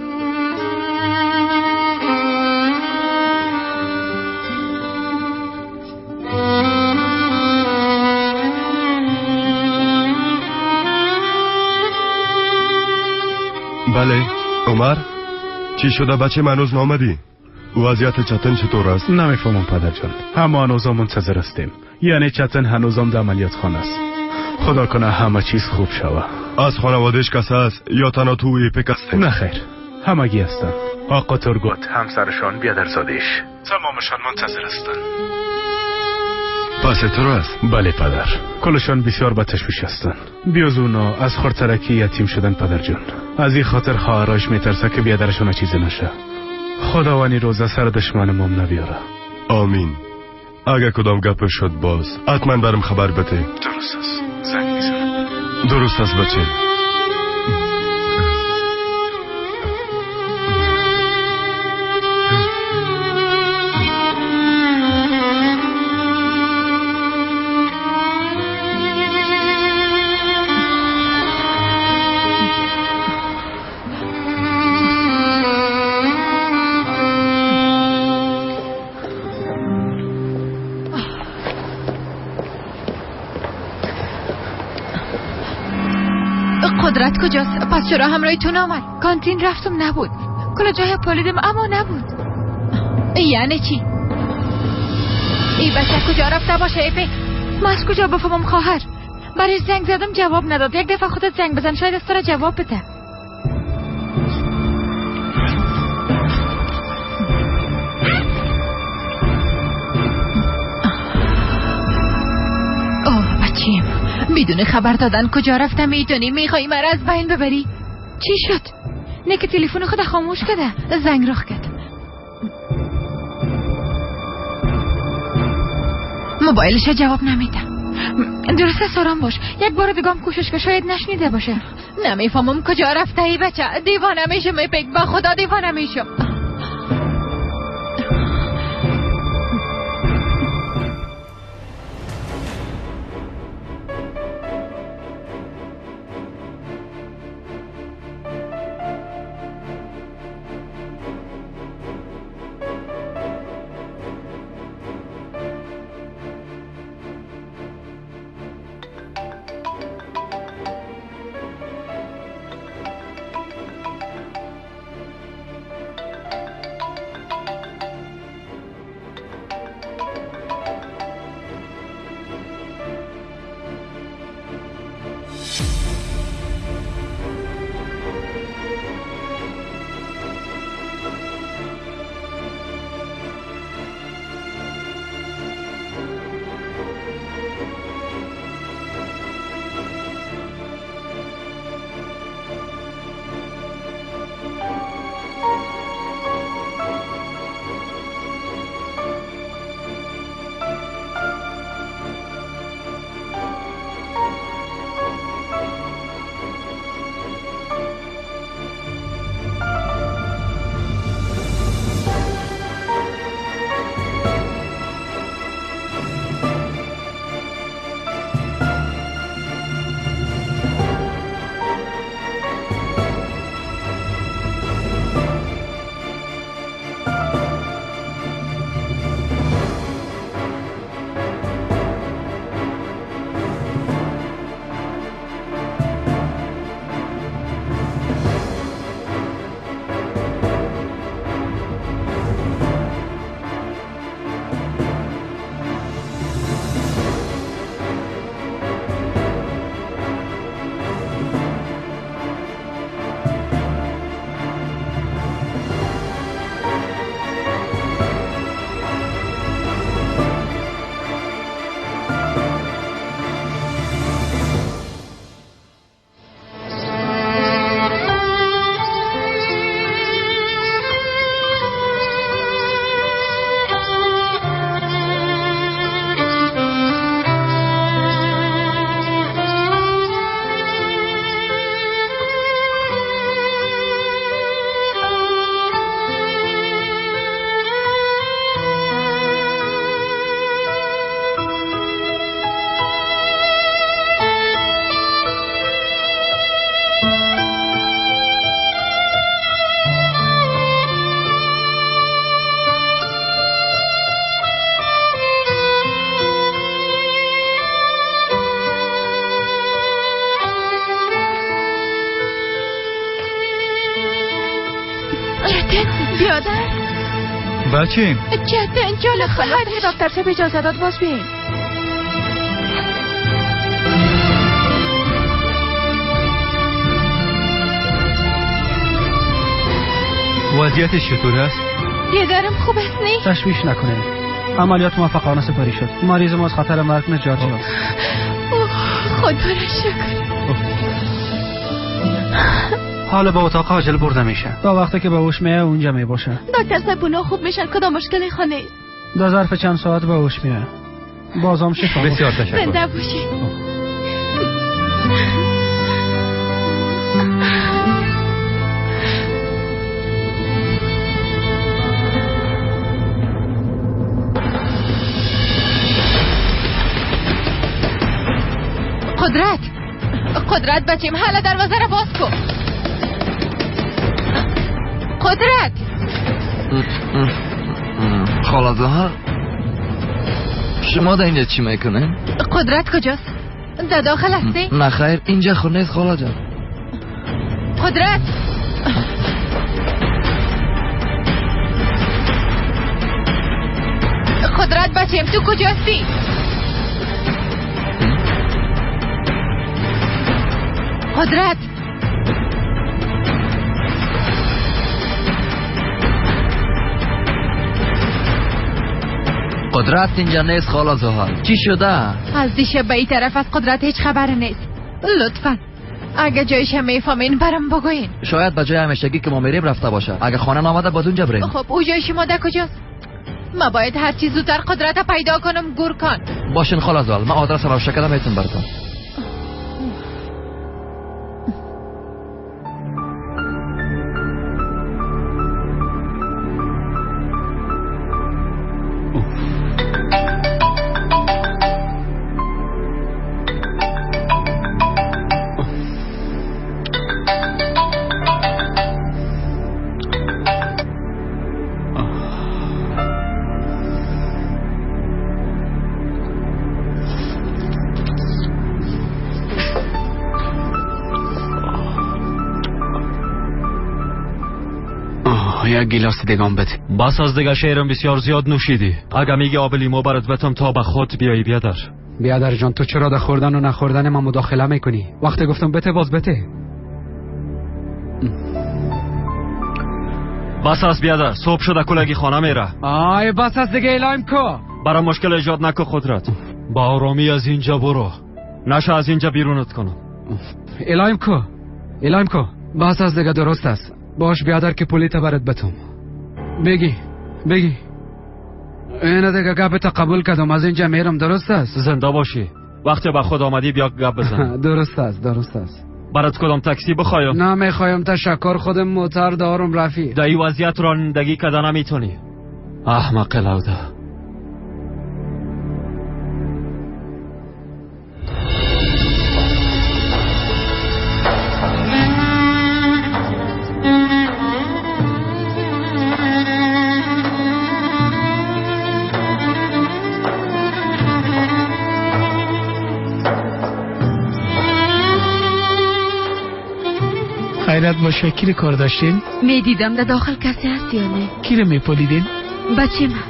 بله عمر، چی شده بچه؟ هنوز نامدی؟ وضعیت چتن چطور است؟ نمیفهمم پدر جان، همه هنوزم منتظر هستیم. یعنی چتن هنوزم در عملیات خانه است. خدا کنه همه چیز خوب شوه. از خانوادهش کس است یا تنها تو ایپک هستیم؟ نه خیر، همگی هستن. آقا ترگوت، همسرشان، بیادرزادیش، تمامشان منتظر هستن. پس تو است؟ بله پدر، کلشان بسیار به تشویش هستن. بیاز اونا از خورترکی یتیم شدن پدر جان. از این خاطر خواهرش میترسه که بیادرشان چیزی نشه. خداوند روزه سر دشمن مام نبیاره. آمین. اگه کدام گپ شد باز حتما برم خبر بده. درست است، زنگ میزنم. درست است بچه. قدرت کجاست؟ پس چرا همراه تو نامد؟ کانتین رفتم نبود، کل جای پالیدم اما نبود. یعنی چی؟ ای بچه کجا رفته باشه ایپک؟ من از کجا بفهمم خواهر؟ برای زنگ زدم جواب نداد. یک دفعه خودت زنگ بزن شاید از تو را جواب بده. اوه بچیم، بدون خبر دادن کجا رفته میتونی؟ میخوای مرا از بین ببری؟ چی شد؟ نه که تلفن خود خاموش کرده. زنگ رخ کرد. موبایلش جواب نمیده. درسته سارم باش، یک بار دیگه هم کوشش که شاید نشنیده باشه. نمیفهمم کجا رفته ای بچه. دیوانه میشم ایپک، با خدا دیوانه میشم. بیادر بچیم چتن جان خواهر دکتر صاحب اجازه داد باز بیاین. وضعیتش چطور است؟ بیادرم خوب است نه؟ تشویش نکنید، عملیات موفقانه سپری شد. مریض ما از خطر مرگ نجات یافت. خدا را شکر. حالا به اتاق عاجل برده میشه. تا وقتی که به هوش میاد اونجا میباشه. دکتر صاحب اونا خوب میشن، کدام مشکلی خانه نیست. در ظرف چند ساعت به هوش میاد. بازم شفا. بسیار تشکر. زنده باشی. قدرت، قدرت بچیم، حالا دروازه را باز کن. قدرت. خاله زهر، شما در اینجا چی میکنه؟ قدرت کجاست؟ در داخل هستی؟ نه خیر، اینجا خود نیست خاله جان. قدرت. قدرت بچیم، تو کجاستی؟ قدرت. قدرت اینجا نیست خاله زهر. چی شده؟ از دیشب به این طرف از قدرت هیچ خبر نیست. لطفا اگه جایش میفهمین برام بگوین. شاید به جای همیشگی که ما میریم رفته باشه. اگه خانه نامده باز اونجا بریم. خب او جای شما در کجاست؟ ما باید هر چیز زودتر قدرت پیدا کنم گورکان. باشین خاله زهر، من آدرس رو شکلم میتونم براتون. یک گیلاس دیگه بده. بس از دیگه شیرم بسیار زیاد نوشیدی. اگه میگه آب لیمو برات بتم تا به خود بیایی بیادر. بیادر جان، تو چرا در خوردن و نخوردن ما مداخله میکنی؟ وقتی گفتم بته باز بته. بس از بیادر، صبح شده کلگی خانه میره. آی بس از دیگه اعلام کو. برای مشکل ایجاد نکو قدرت. با آرامی از اینجا برو، نشه از اینجا بیرونت کنم. اعلام کو، اعلام کو. بس از دیگه درست است. باش بیادر که پولی تا برات بتم. بگی بگی اینه دیگه گپ تا قبول کردم، از اینجا میرم. درست است؟ زنده باشی. وقتی به خود آمدی بیا گپ بزن. درست است، درست است. برات کدام تاکسی بخوایم؟ نه میخوایم تشکر، خودم موتر دارم رفیق. در این وضعیت رانندگی کردن نمیتونی. احمق لوده. خیرت باشه. کی کار داشتین؟ میدیدم در داخل کسی هست یا نه. کی رو میپالیدین؟ بچه من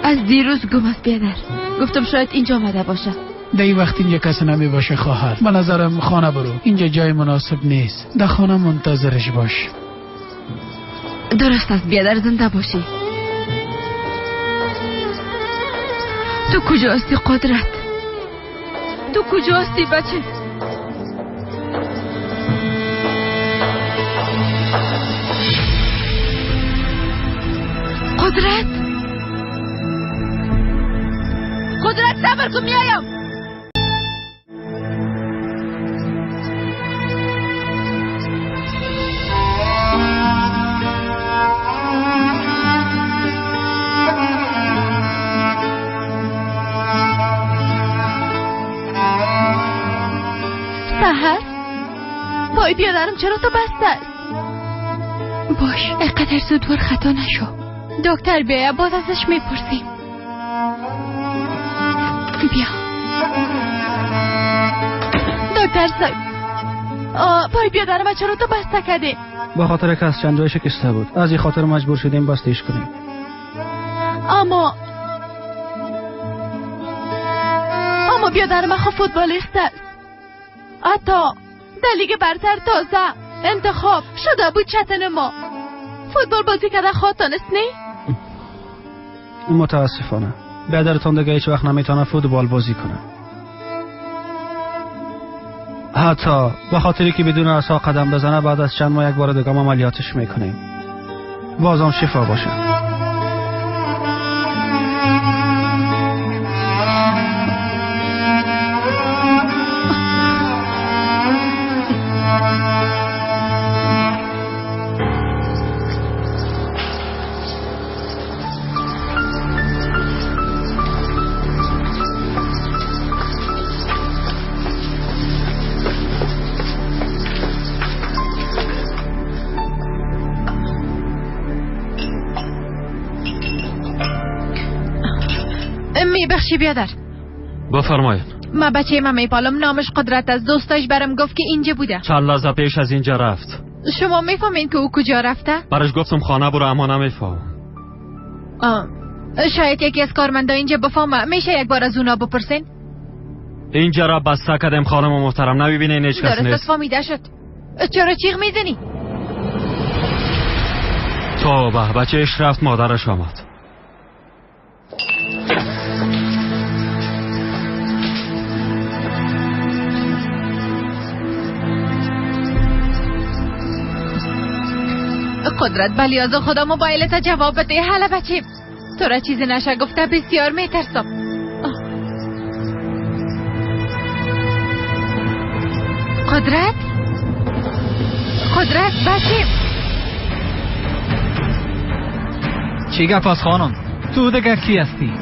از دیروز گم است بیادر. گفتم شاید اینجا آمده باشه. در این وقت اینجا کسی نمی باشه خواهر. به نظرم خانه برو، اینجا جای مناسب نیست. در خانه منتظرش باش. درست است بیادر، زنده باشی. تو کجا هستی قدرت؟ تو کجا هستی بچه؟ قدرت، قدرت صبر کن میایم. سحر، پای بیادرم چرا تو بسته است؟ باش، اینقدر زودوار خطا نشو. دکتر بیا، باز ازش میپرسیم. بیا دکتر صاحب، پای بیادرم چرا تو بسته کردی؟ به خاطر که از چند جای شکسته بود، از این خاطر مجبور شدیم بستهش کنیم. اما بیادرم خو فوتبالیست است، حتی در لیگ برتر تازه انتخاب شده بود. چتن ما فوتبال بازی کرده خواهد نه؟ متاسفانه بیادرتان دیگه هیچ وقت نمیتونه فوتبال بازی کنه، حتی به خاطری که بدون عصا قدم بزنه. بعد از چند ماه یک بار دیگه عملیاتش میکنیم، بازم شفا باشه. میبخشی بیادر. بفرمایید. ما بچه ما میپالم، نامش قدرت از دوستاش برم گفت که اینجا بوده. چند لحظه پیش از اینجا رفت. شما میفهمین که او کجا رفته؟ برش گفتم خانه برو اما نمیفهم. شاید یکی از کارمندا اینجا بفهمه. میشه یک بار از اونا بپرسین؟ اینجا را بسته کردیم خانم محترم، نمیبینین هیچ کس نیست. درست فهمیده شد. چرا چیغ میزنی؟ توبه، بچهش رفت مادرش آمد. قدرت بلیاز خدا موبایلت جواب بده. حالا بچه تو را چیزی نشه گفته، بسیار میترسم. قدرت، قدرت بچه. چی گپ از خانم؟ تو دیگه کی هستی؟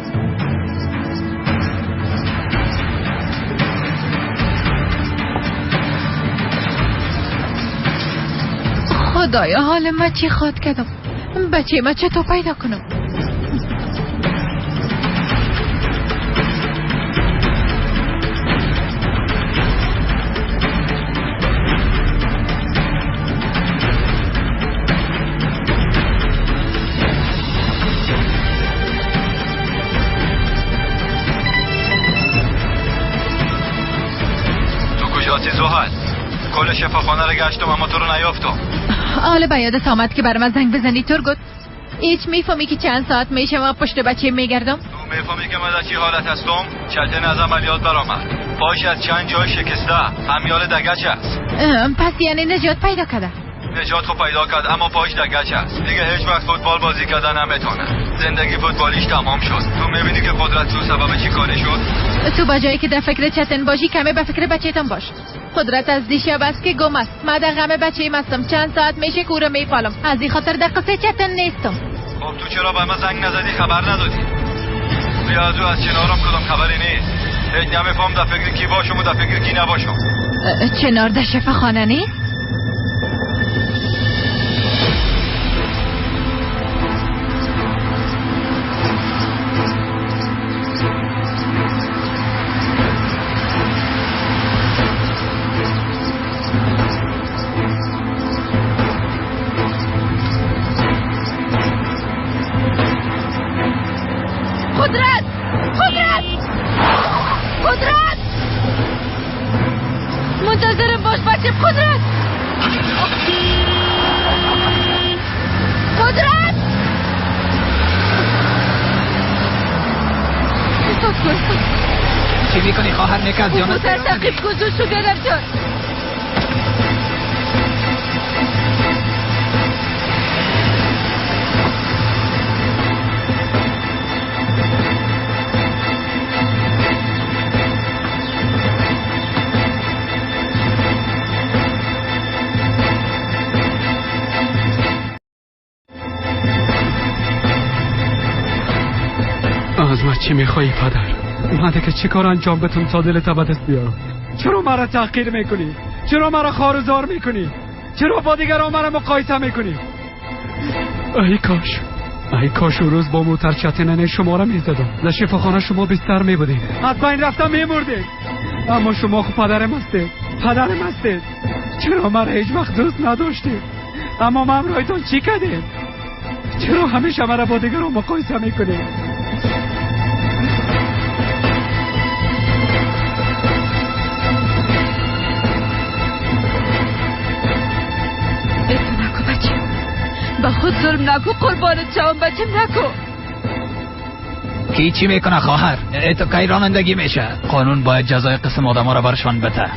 خدایا حال ما چی خواد کردم؟ بچه ما چطور پیدا کنم؟ تو کجاتی زحل؟ کل شفاخانه را گشتم اما تو رو نیافتم. حالا به یادت آمد که برام زنگ بزنی ترگوت. هیچ میفهمی که چند ساعت میشه من پشت بچه میگردم؟ تو میفهمی که من در چی حالت هستم؟ چتن از عملیات برآمد، پاش از چند جای شکسته، همیال دگچ است. پس یعنی نجات پیدا کرده؟ نجات خو پیدا کرد اما پاش دگچ است. دیگه هیچ وقت فوتبال بازی کردن نمیتونه. زندگی فوتبالیش تمام شد. تو میبینی که قدرت تو سبب چی کاری شد؟ تو با جایی که در فکر چتن باشی کمی به فکر بچه‌تان باش. قدرت از دیشب است که گم است. من در غم بچه‌ام هستم. چند ساعت میشه که او را میپالم. از این خاطر در قصه چتن نیستم. خب تو چرا به من زنگ نزدی، خبر ندادی؟ بیا از او از چنارم کدام خبری نیست. هیچ نمیفهم در فکر کی باشم و در فکر کی نباشم. چنار در شفاخانه نیست؟ قدرت، قدرت، قدرت، منتظرم باش بچه. قدرت، قدرت، استاد کو، استاد. چی میکنی خواهر؟ نکز جان موتر تعقیب کن زود شو بیادر جان. از من چی میخوایی پدر؟ من دیگه چی کار انجام بدم تا دلت به دست بیارم؟ چرا مرا تحقیر میکنی؟ چرا مرا خوار و زار میکنی؟ چرا با دیگران مرا مقایسه میکنی؟ ای کاش، ای کاش اون روز با موتر چتننه شما را میزدم. در شفاخانه شما بستر میبودید، از بین رفتم میمردید. اما شما خب پدرم هستید، پدرم هستید. چرا مرا هیچ وقت دوست نداشتید؟ اما ما همراهتان چی کردیم؟ چرا همیشه مرا با دیگران مقایسه میکنید؟ نکو بچه، به خود ظلم نکو، قربانت شوم بچه، نکو. کی چی میکنه خواهر؟ تو کی رانندگی میشه؟ قانون باید جزای قسم آدم ها را برشان بده.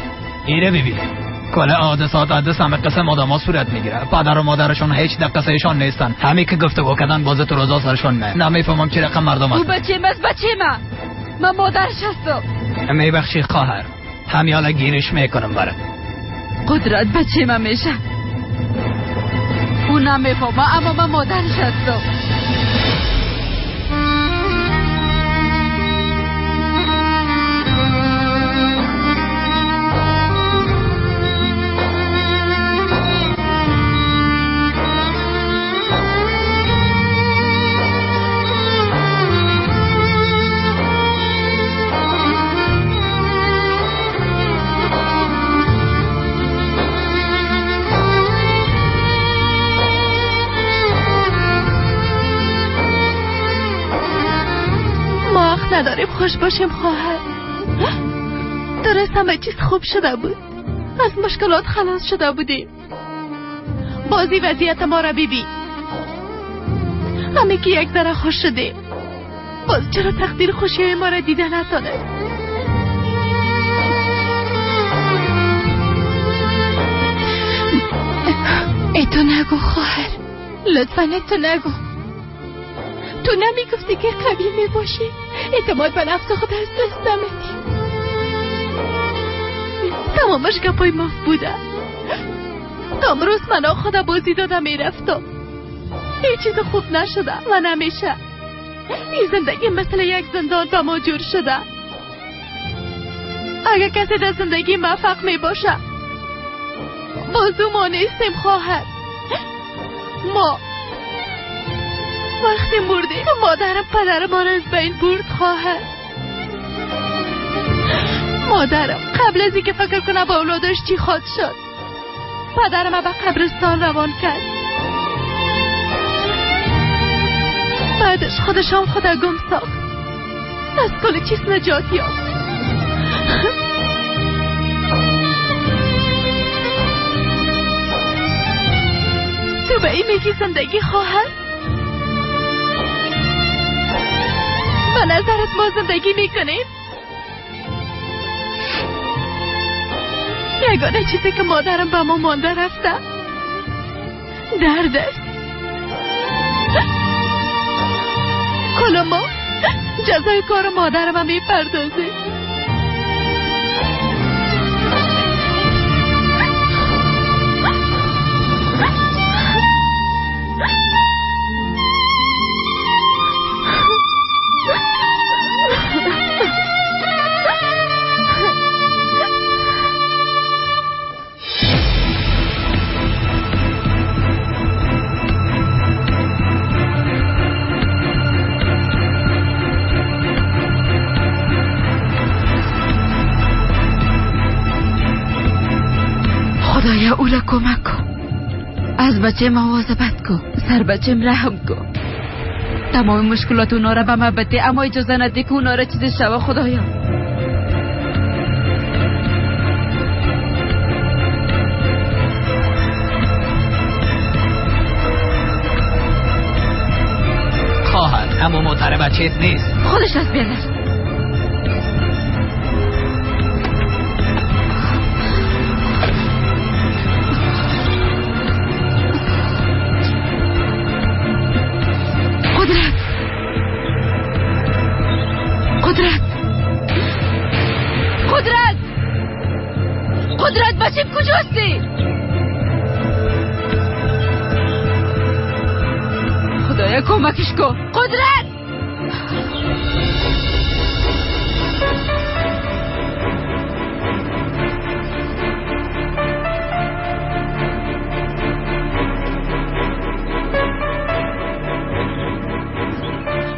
ایره ببین کل حادثات حادث همه قسم آدم ها صورت میگیره. پدر و مادرشون هیچ دقیقه نیستن. همه که گفتگو کردن باز تو روزا سرشون نه. نمیفهمم چه رقم مردم هستن. او بچه من، بچه من مادرش هستم. میبخشی خواهر، همیالا گیرش میکنم برات. قدرت بچه من میشه. او نمیفهمه اما من مادرش هستم. نداریم خوش باشیم خواهر. درست همه چیز خوب شده بود، از مشکلات خلاص شده بودیم. بازی وضعیت ما را ببین، همه که یک ذره خوش شدیم، باز چرا تقدیر خوشی ما را دیده نتانست؟ ای تو نگو خواهر، لطفا تو نگو. تو نمیگفتی که قوی میباشی؟ اعتماد به نفس خود از دست نمیدی. تمامش گپای مفت بوده. تا امروز من خود بازی داده میرفتم. هیچ چیز خوب نشده و نمیشه. این زندگی مثل یک زندان به ما جور شده. اگر کسی در زندگی موفق میباشه، بازو ما نیستیم خواهر. ما وقتی مردیم مادرم پدر ما را از بین برد خواهر. مادرم قبل از اینکه فکر کنه با اولادش چی خواد شد، پدرم به قبرستان روان کرد. بعدش خودشم خدا گم ساخت، از کل چیز نجات یافت. تو به این میگی زندگی خواهر؟ به نظرت ما زندگی میکنیم؟ یگانه چیزی که مادرم به ما مانده رفته درد است. کل ما جزای کار مادرم هم میپردازیم. خدایا او را کمک کن، از بچه مواظبت کن، سر بچه رحم کن. تمام مشکلات اونا را به من بده، اما اجازه نده که اونا را چیز شوه. خدایا خواهر، اما موتر بچهت نیست، خودش از بیادر. قدرت، قدرت، قدرت، بچه کجاستی؟ خدایا کمکش کن. قدرت،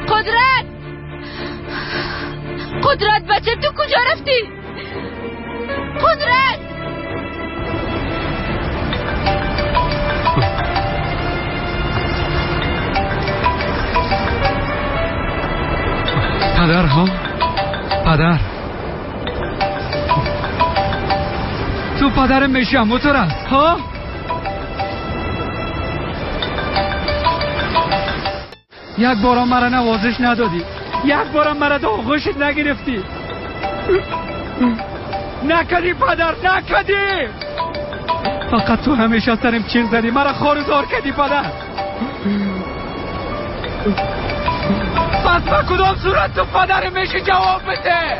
قدرت، قدرت، بچه تو کجا رفتی؟ قدرت، پدرم میشی موتور است ها؟ یک بارم مرا نوازش ندادی، یک بارم مرا در آغوشت نگرفتی. نکدی پدر، نکدی. فقط تو همیشه سرم چیز زدی، مرا خار و زار کردی پدر. پس به کدام صورت تو پدر میشی جواب بده؟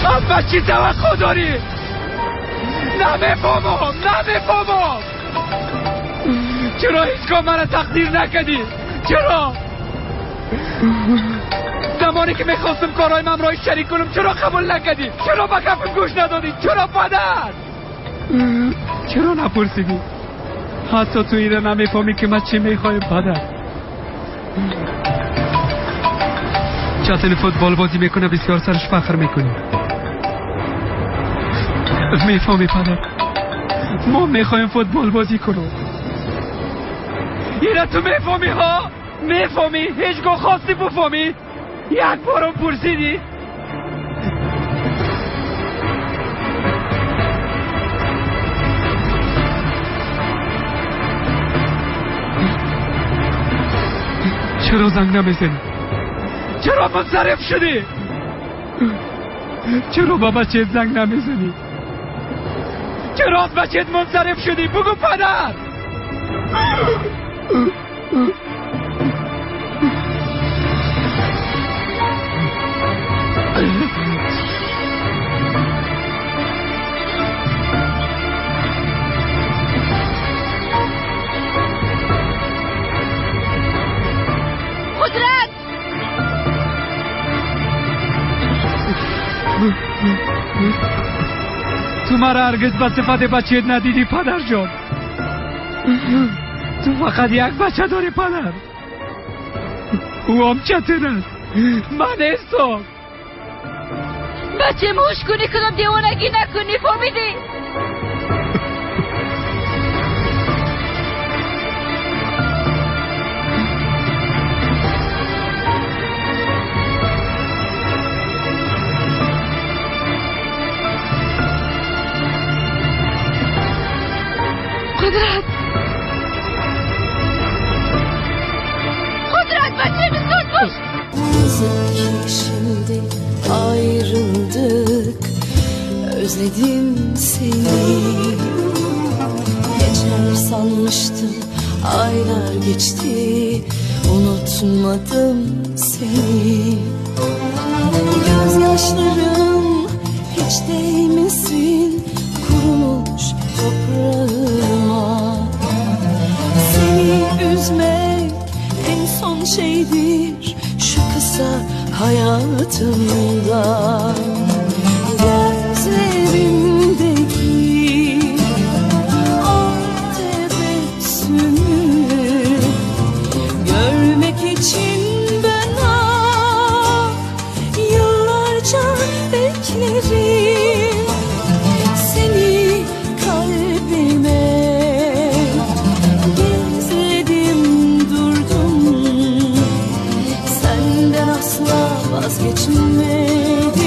از من چی توقع داری؟ نمیفهمم، نمیفهمم. چرا هیچگاه مرا تقدیر نکردی؟ چرا؟ زمانی که میخواستم کارهای من را شریک کنم چرا قبول نکردی؟ چرا به گپم گوش ندادی؟ چرا پدر؟ چرا نپرسیدی؟ حتی تو این را نمیفهمی که من چی میخوایم پدر. چتن فوتبال بازی میکنه بسیار سرش فخر میکنی. میفهمی پدر؟ ما میخوایم فوتبال بازی کنیم. این را تو میفهمی ها؟ میفهمی؟ هیچگاه خواستی بفهمی؟ یک بارم پرسیدی؟ چرا زنگ نمیزنی؟ چرا منصرف شدی؟ چرا با بچه‌ت زنگ نمیزنی؟ چرا از بچه‌ت منصرف شدی؟ بگو پدر. قدرت، تو مرا هرگز به صفت بچه ندیدی پدر جان. تو فقط یک بچه داری پدر، او هم چتن است، من نیستم. بچه موش کنی کدام دیوانگی نکنی، فهمیدی؟ قدرت، قدرت بچه زود باش. Yazık ki şimdi ayrıldık, özledim seni. Geçer sanmıştım, aylar geçti, unutmadım seni. Gözyaşlarım hiç değmesin kurumuş toprağıma. Seni üzmek en son şeydir şu kısa hayatımda. Gözlerimdeki o tebessümü görmek için ben ah yıllarca beklerim. Seni kalbime gizledim durdum, senden asla vazgeçmedim.